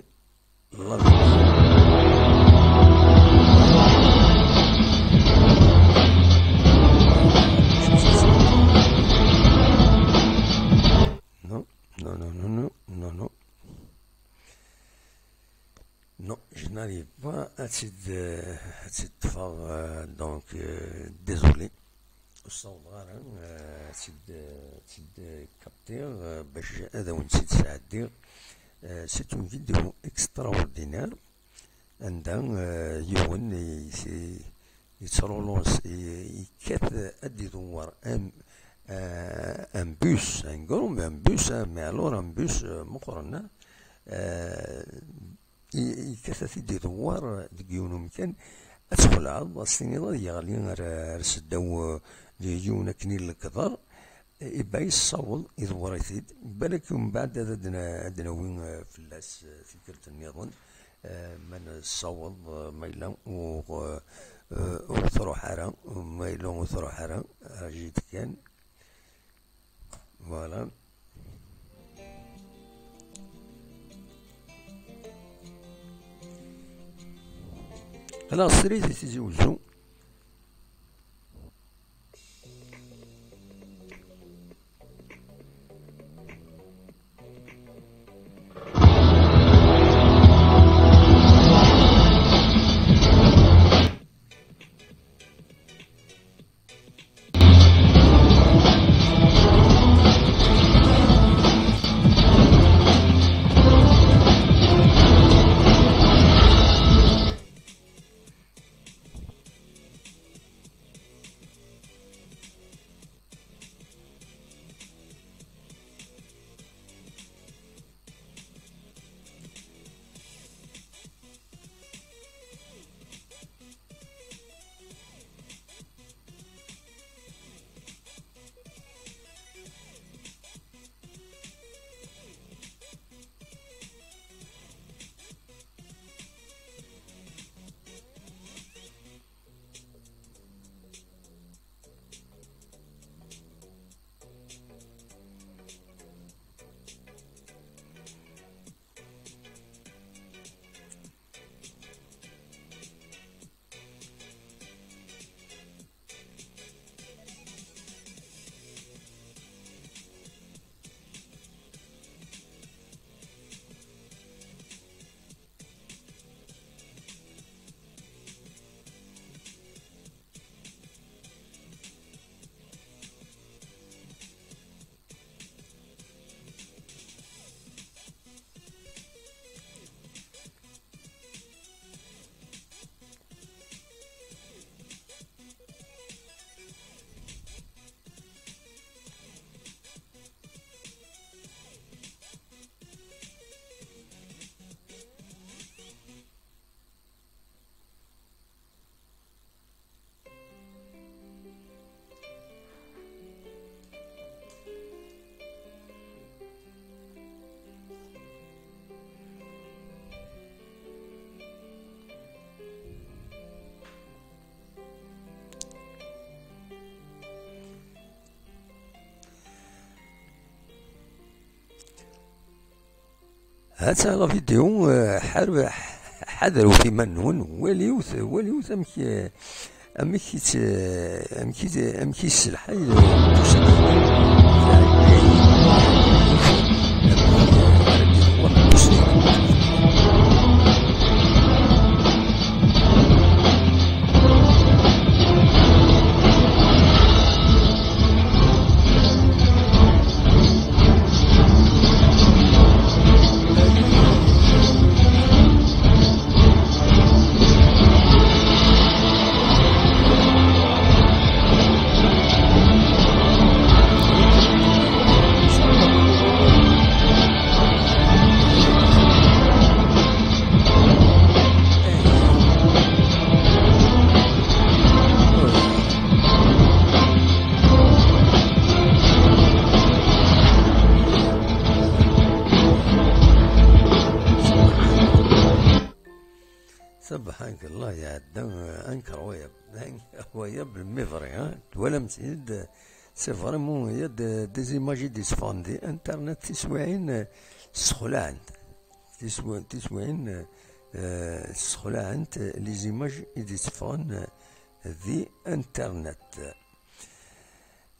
La vidéo. Non, non, non, non, non, non, non. Non, je n'arrive pas à te, à te faire, euh, donc, euh, désolé. Ur ssawḍeɣ ara, eh, ad tt-id, ad tt-id-kaptiɣ, eh, bac ad awen-tt-id-sɛeddiɣ. Eh, c'est une vidéo extraordinaire, anda, eh, yiwen i, i, yettṛulunṣ, i, yekkat ad d-idewwer am, eh, un bus, un grand, un bus, ah, mais alors un bus, eh, meqqren, ah, eh, i-, yekkat ad t-id-idewwer deg yiwen umkan, ad txelɛeḍ, ad s-tiniḍ ad yeɣli ar, ar seddaw, eh, d yiwen akken i lekḍer, eh, iba yessaweḍ, idewwer-it-id, balak umbeɛd ad, ad n-, ad d-nawi, eh, fell-as, eh, tikkelt nniḍen, eh, ma nessaweḍ, eh, ma yella ur, eh, ur truḥ ara, ma yella ur truḥ ara, ajit kan. Voilà. Qqleɣ srid i Tizi Wezzu. Ha-tt-a la vidéo, eh, ḥar-, ḥadret iman-nwen, waliwet, waliwet amek, eh, amek i tt-, amek i, amek i yesselḥay, eh, Subḥan Allah, iɛedda, eh, incroyable, incroyable, mais vrai, hein? Twalam-tt-id, c'est vraiment, il y a de-, des images i d-yesseffɣen di internet, tiswiɛin, eh, ssexlaɛent. Tiswi-, tiswiɛin, eh, eh, ssexlaɛent, eh, les images i d-yesseffɣen, eh, di internet.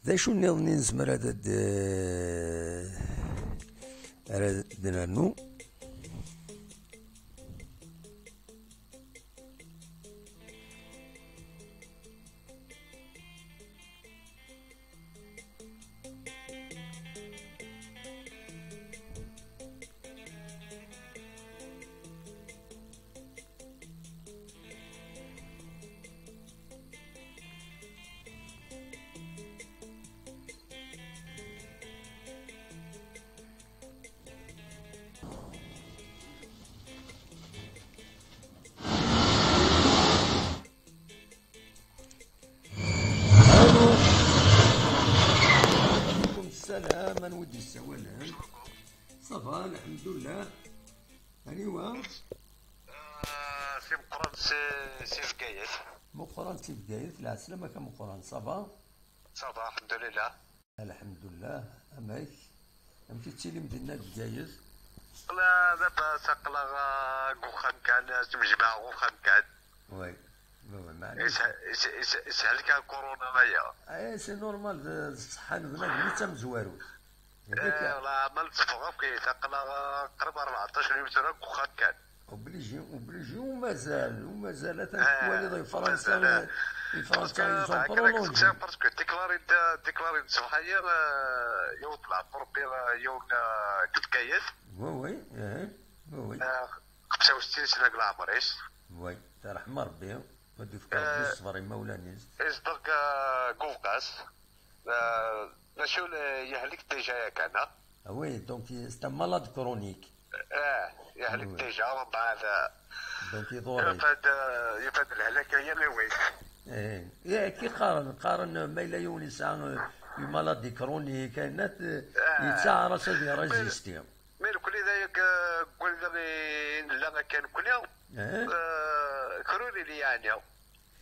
D acu nniḍen i nezmer ad d-, ara d-nernu? Allo. Aleykum ssalam, anwa i d-yessawalen? Ça va, lḥemdullah. Aniwa? Ah, si Meqqran, si, si Bgayet. Meqqran si Bgayet, lɛeslama-k a Meqqran, ça va? Ça va, lḥemdulillah. Lḥemdulillah, amek? Amek i tettilim dinna deg Bgayet? Wala, labas, aql-aɣ, ah, deg uxxam kan, ah, s mejmaɛ deg uxxam kan. Oui. Oui, oui, maɛlic. Yeshel kan corona aya. Eh, c'est normal, d ṣṣeḥḥa n bnadem i d tamezwarut. Yak. Eh, la, ma netteffeɣ akk, aql-aɣ qrib rbeɛṭac yum tura deg uxxam kan. Obligé, obligé, u mazal, u mazal, atan tettwaliḍ i Fransa, mazal, eh, i Fransa, ils ont prolongé. Parce que déclaré-d, déclaré-d ṣṣbeḥ-agi, eh, yiwen n lɛemmer, eh, yiwen, eh, deg Bgayet. Oui, oui, eh, oui, oui. Eh, xemsa u settin sna deg leɛmer-is. Oui, tarḥem Rebbi. Ad d-ifk Rebbi ṣṣber i imawlan-is. Yezdeɣ deg, eh, deg Ubeqas. Eh, d acu, yehlek déjà yakan, ah? Ah oui, donc c'est un malade chronique. Eh, yehlek déjà, mbeɛd, eh, donc iḍurr-it. Yufa-d, eh, yufa-d lehlak-agi, mais oui. Eh, eh, ki qqaren, qqaren ma yella yiwen yesɛa, eh, une maladie chronique, ayen, eh, yettaɛer-as ad irésisti. Mais nekkni d aya deg wanda i nella akka nekkni. Eh? Eh, kra ur ili yeɛni.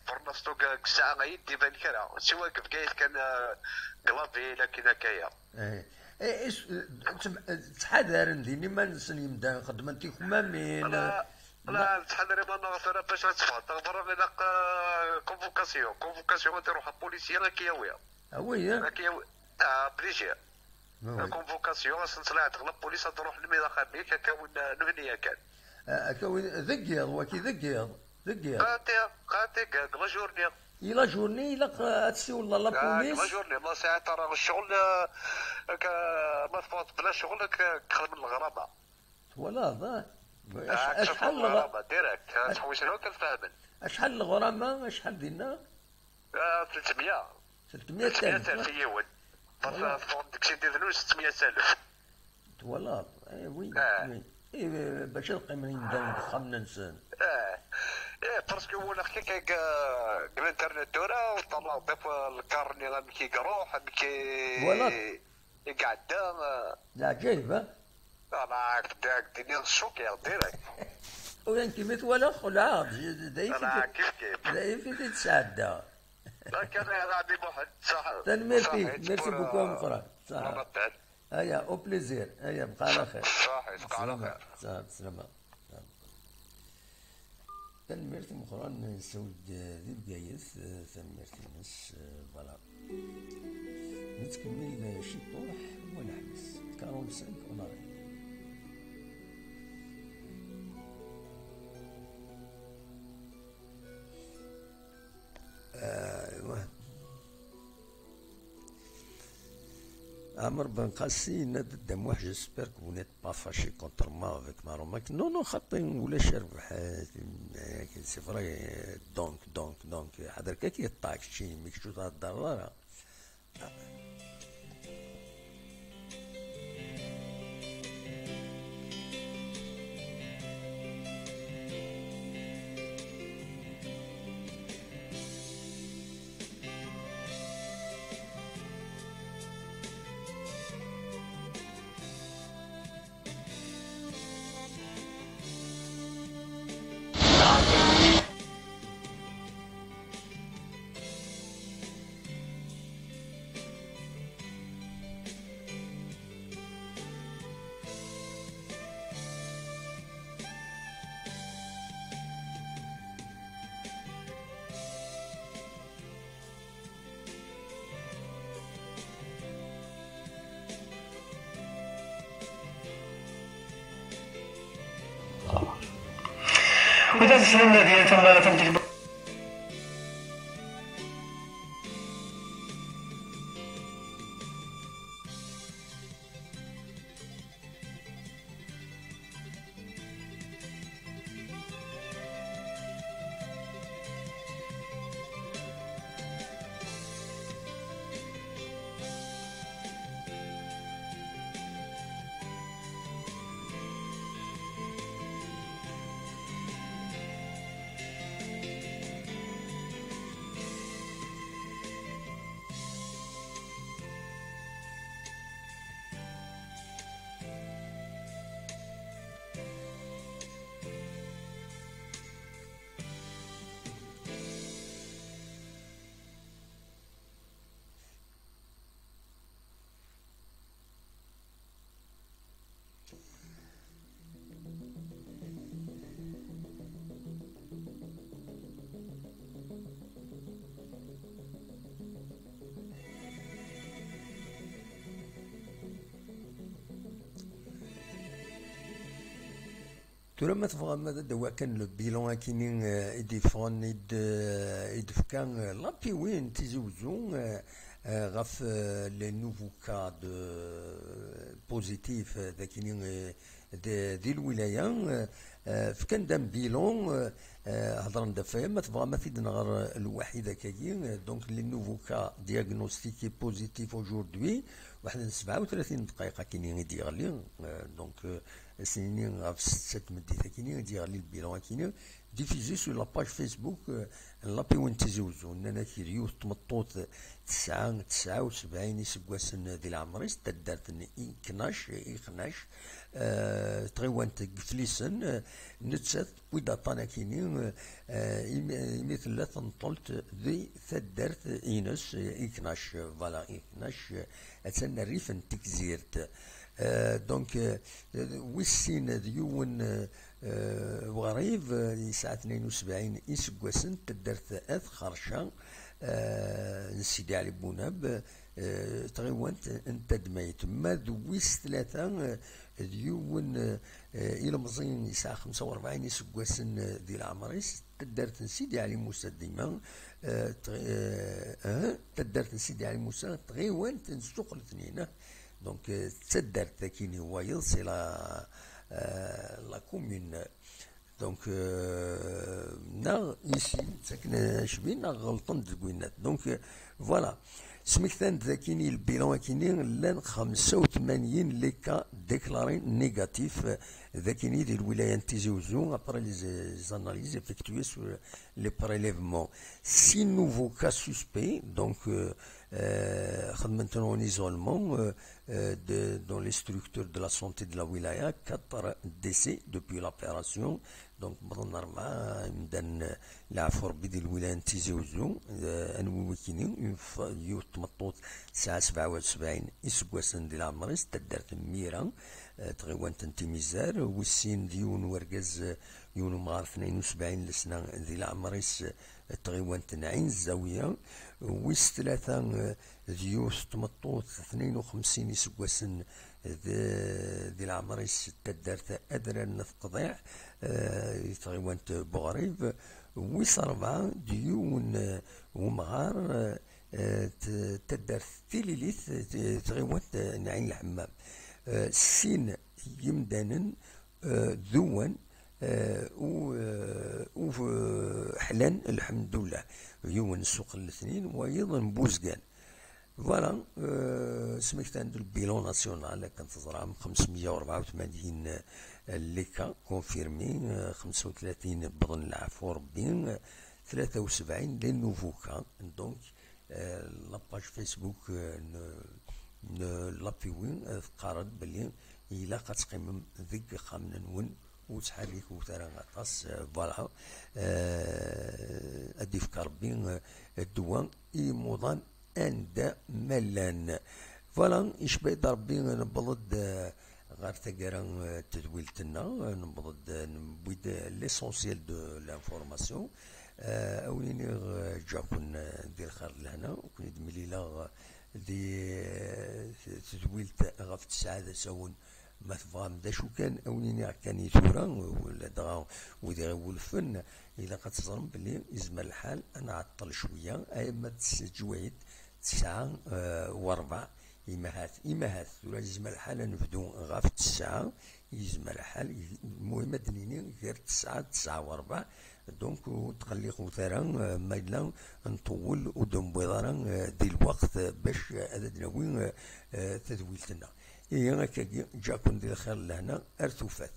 Pour l'instant, deg, deg ssaɛa-agi d-iban kra. Siwa deg Bgayet kan, eh, deg la ville, akken akka-ya. Eh. Eh, is-, eh, ttm-, eh, ttḥadaren din iman-nsen yimdanen, xeddmen tikmamin, ala, eh, ala, nettḥadar iman-nneɣ tura bac ad teffɣeḍ ɣer berra, ilaq, eh, convocation. Convocation ad iruḥ apolisi ad k-yawi. Ah oui, eh? Ad k-yawi, ah, obligé. Ah oui. Convocation, ad sen-ttlaɛet ɣer la police, ad ruḥen mi d axxam-ik, ad k-awin, eh, nutni yakan. Ah, ad k-awin, deg yiḍ, waki deg yiḍ, deg yiḍ. Xaṭi, xaṭi, deg, deg la journée. I la journée, ilaq, eh, ad tessiwleḍ ɣer la police. Ah, deg la journée, ma sɛiḍ ara ccɣel, eh, akka, ma teffɣeḍ bla ccɣel, ad k-xedmen leɣrama. Twalaḍ, ah? Ah, acḥal n leɣrama, direct. Ah, ad tḥewwsen akk ad fehmen. Acḥal n leɣrama, acḥal dinna? Ah, tletmya. Tletmya alef i yiwen. Parce que teffɣen deg Sidi Dnub setmya alef. Twalaḍ? Eh, oui, oui. Eh, bac ad qqimen yimdanen deg uxxam-nsen. Eh, eh, parce que walaɣ-k akka deg, deg l'internet tura, ṭṭalaɣ-d akk lkar-nni amek i iruḥ, amek i, twalaḍ? I iɛedda, eh. D leɛǧayeb, ah? Ala, ak-d-, ak-d-iniɣ ccukiɣ direct. Ula d nekk mi t-walaɣ xelɛeɣ, d, d, d ayeffus i t-, kif kif. D ayeffus i t-sɛeddaɣ. Akka, a Ɛli Muḥend, ṣaḥ-, tanemmirt-ik, merci beaucoup, a Meqqran. Ṣaḥ. Aya, au plaisir. Aya, bqa ɛla xir. Ṣaḥ, bqa ɛla xir. Ṣaḥ, bslama. Tanemmirt i Meqqran, nessaweḍ-d di Bgayet, eh, tanemmirt-ines, eh, voilà. Nettkemmil, eh, ciṭuḥ, wa neḥbes. Quarante-cinq, on arrête. Ah, ouais. Amr Ben Qassi yenna-d, Dda Muḥ, j'espère que vous n'êtes pas fâché contre moi avec Maromac. Non, non, xaṭi, ulac rrbeḥ, eh, c'est vrai, donc, donc, donc, ḥader kan yeṭṭeɛ kečči, mi kečč ur theddreḍ ara. وإذا تسلمنا ديال ثم لا تنتج Tura ma tebɣam ad d-awiɣ kan le bilan akini, euh, i d-yeffɣen, i d-, euh, i d-tefka, euh, l'A P W N Tizi Uzzu, euh, euh, ɣef, euh, les nouveaux cas de, euh, positifs, euh, dakini, euh, de, di lwilaya, euh, euh, fkan-d un bilan, euh, euh, hedren-d ɣef waya, ma tebɣam ad t-id-nɣer, euh, lwaḥid akkagi, euh, donc les nouveaux cas diagnostiqués positifs aujourd'hui, waḥed n sebɛa u tlatin dqayeq akini i d-yeɣli, euh, donc, euh, Ass-nni ɣef ssetta n tmeddit akini i d-yeɣli lbilan akini, diffusé sur la page Facebook, euh, n l'A P W N Tizi Uzzu. Nnan-ak d yiwet tmeṭṭut tesɛa tesɛa u sebɛin iseggasen di leɛmer-is, taddart n Iknac, Iknac, euh, tɣiwant deg Iflisen, euh, nettat tewwi-d aṭṭan akini, euh, euh, imi, imi tella tenṭelt di taddart-ines, euh, Iknac, voilà, Iknac, euh, attan rrif n Tegzirt. Euh, donc, euh, Wis sin d yiwen, euh, uɣrib, euh, yesɛa tnayen u sebɛin iseggasen, taddart At Xerca, euh, n Sidi Ɛli Bunab, euh, tɣiwant n Tadmayt. Ma d wis tlata, euh, d yiwen, euh, ilemẓi yesɛa xemsa u rebɛin iseggasen, euh, di leɛmer-is, taddart n Sidi Ɛli Musa dima, euh, tɣi-, euh, euh, taddart n Sidi Ɛli Musa, tɣiwant n Ssuq Letnin, eh. Donc, euh, d taddart akini wayeḍ, c'est la, euh, la commune. Donc, euh, neɣ ici, ttaken acbi, neɣ ɣelṭen deg winnat. Donc, euh, voilà. Smektan-d akini, le bilan akini, llan xemsa u tmanyin les cas déclarés négatifs, euh, dakini di lwilaya n Tizi Uzzu, après les, les analyses effectuées sur les prélèvements. Six nouveaux cas suspects, donc, euh, euh, خدمتهم en isolement, euh, euh, de, dans les structures de la santé de la wilaya, quatre décès depuis l'opération. Donc, wwḍen rebɛa imdanen, euh, leɛfu Rebbi, di lwilaya n Tizi Uzzu, euh, anwi wikini, une fa-, yiwet tmeṭṭut tesɛa sebɛa u sebɛin iseggasen di leɛmer-is, taddart n Mira, euh, tɣiwant n Timizar, wis sin d yiwen wergaz, euh, yiwen umɣar tnayen u sebɛin lesna di leɛmer-is, euh, tɣiwant n Ɛin Zawiya, wis tlata, euh, d yiwet tmeṭṭut tnayen u xemsin iseggasen d-, di leɛmer-is, taddart Adrar n At Qḍiɛ, eh, i tɣiwant Buɣrib, wis rebɛa d yiwen, eh, umɣar, eh, t-, taddart Tililit, eh, tɣiwant, eh, n Ɛin Lḥemmam. Eh, sin yimdanen, eh, d uwan, eh, u, eh, u, eh, ḥlan, lḥemdullah. Yiwen Ssuq n Letnin, wayeḍ n Buzgan. Voilà, euh, smektan-d le bilan national, akken teẓram, xemsmeyya u rebɛa u tmanyin, euh, les cas confirmés, euh, xemsa u tlatin wwḍen leɛfu Rebbi, euh, tlata u sebɛin les nouveaux cas. Donc, euh, la page Facebook, euh, n, n l'A P W, euh, teqqar-d belli ilaq ad teqqimem deg ixxamen-nwen, ur ttḥerrikut ara aṭas, euh, voilà. Euh, ad d-ifk Rebbi, euh, ddwa i yimuḍan anda ma llan. Voilà, icba-d Rebbi, newweḍ-d, euh, ɣer taggara, euh, n tedwilt-nneɣ, euh, newweḍ-d, euh, newwi-d, euh, l'essentiel de l'information. Euh, a wen-iniɣ, euh, ǧǧaɣ-ken, euh, di lxir d lehna, ur ken-id-mlileɣ, euh, di, euh, tedwilt ɣef tesɛa d asawen. Ma tebɣam d acu kan, a wen-iniɣ kan i tura, ula dɣa wid i ɣ-iwulfen, ilaq ad teẓrem belli yezmer lḥal ad nɛeṭṭel cwiya, ay ma d tesǧwayt tesɛa, eh, u rebɛa, imahat, imahat, tura yezmer lḥal ad nebdu ɣef tesɛa, yezmer lḥal, المهم ad d-nini gar tesɛa d tesɛa u rebɛa, donc ur tqelliqut ara, eh, ma yella nṭewwel ur d-newwiḍ ara, eh, di lweqt, eh, bac, eh, ad d-nawi, eh, eh, tadwilt-nneɣ. Ihi akkagi, ǧǧaɣ-ken di lxir d lehna, ar tufat.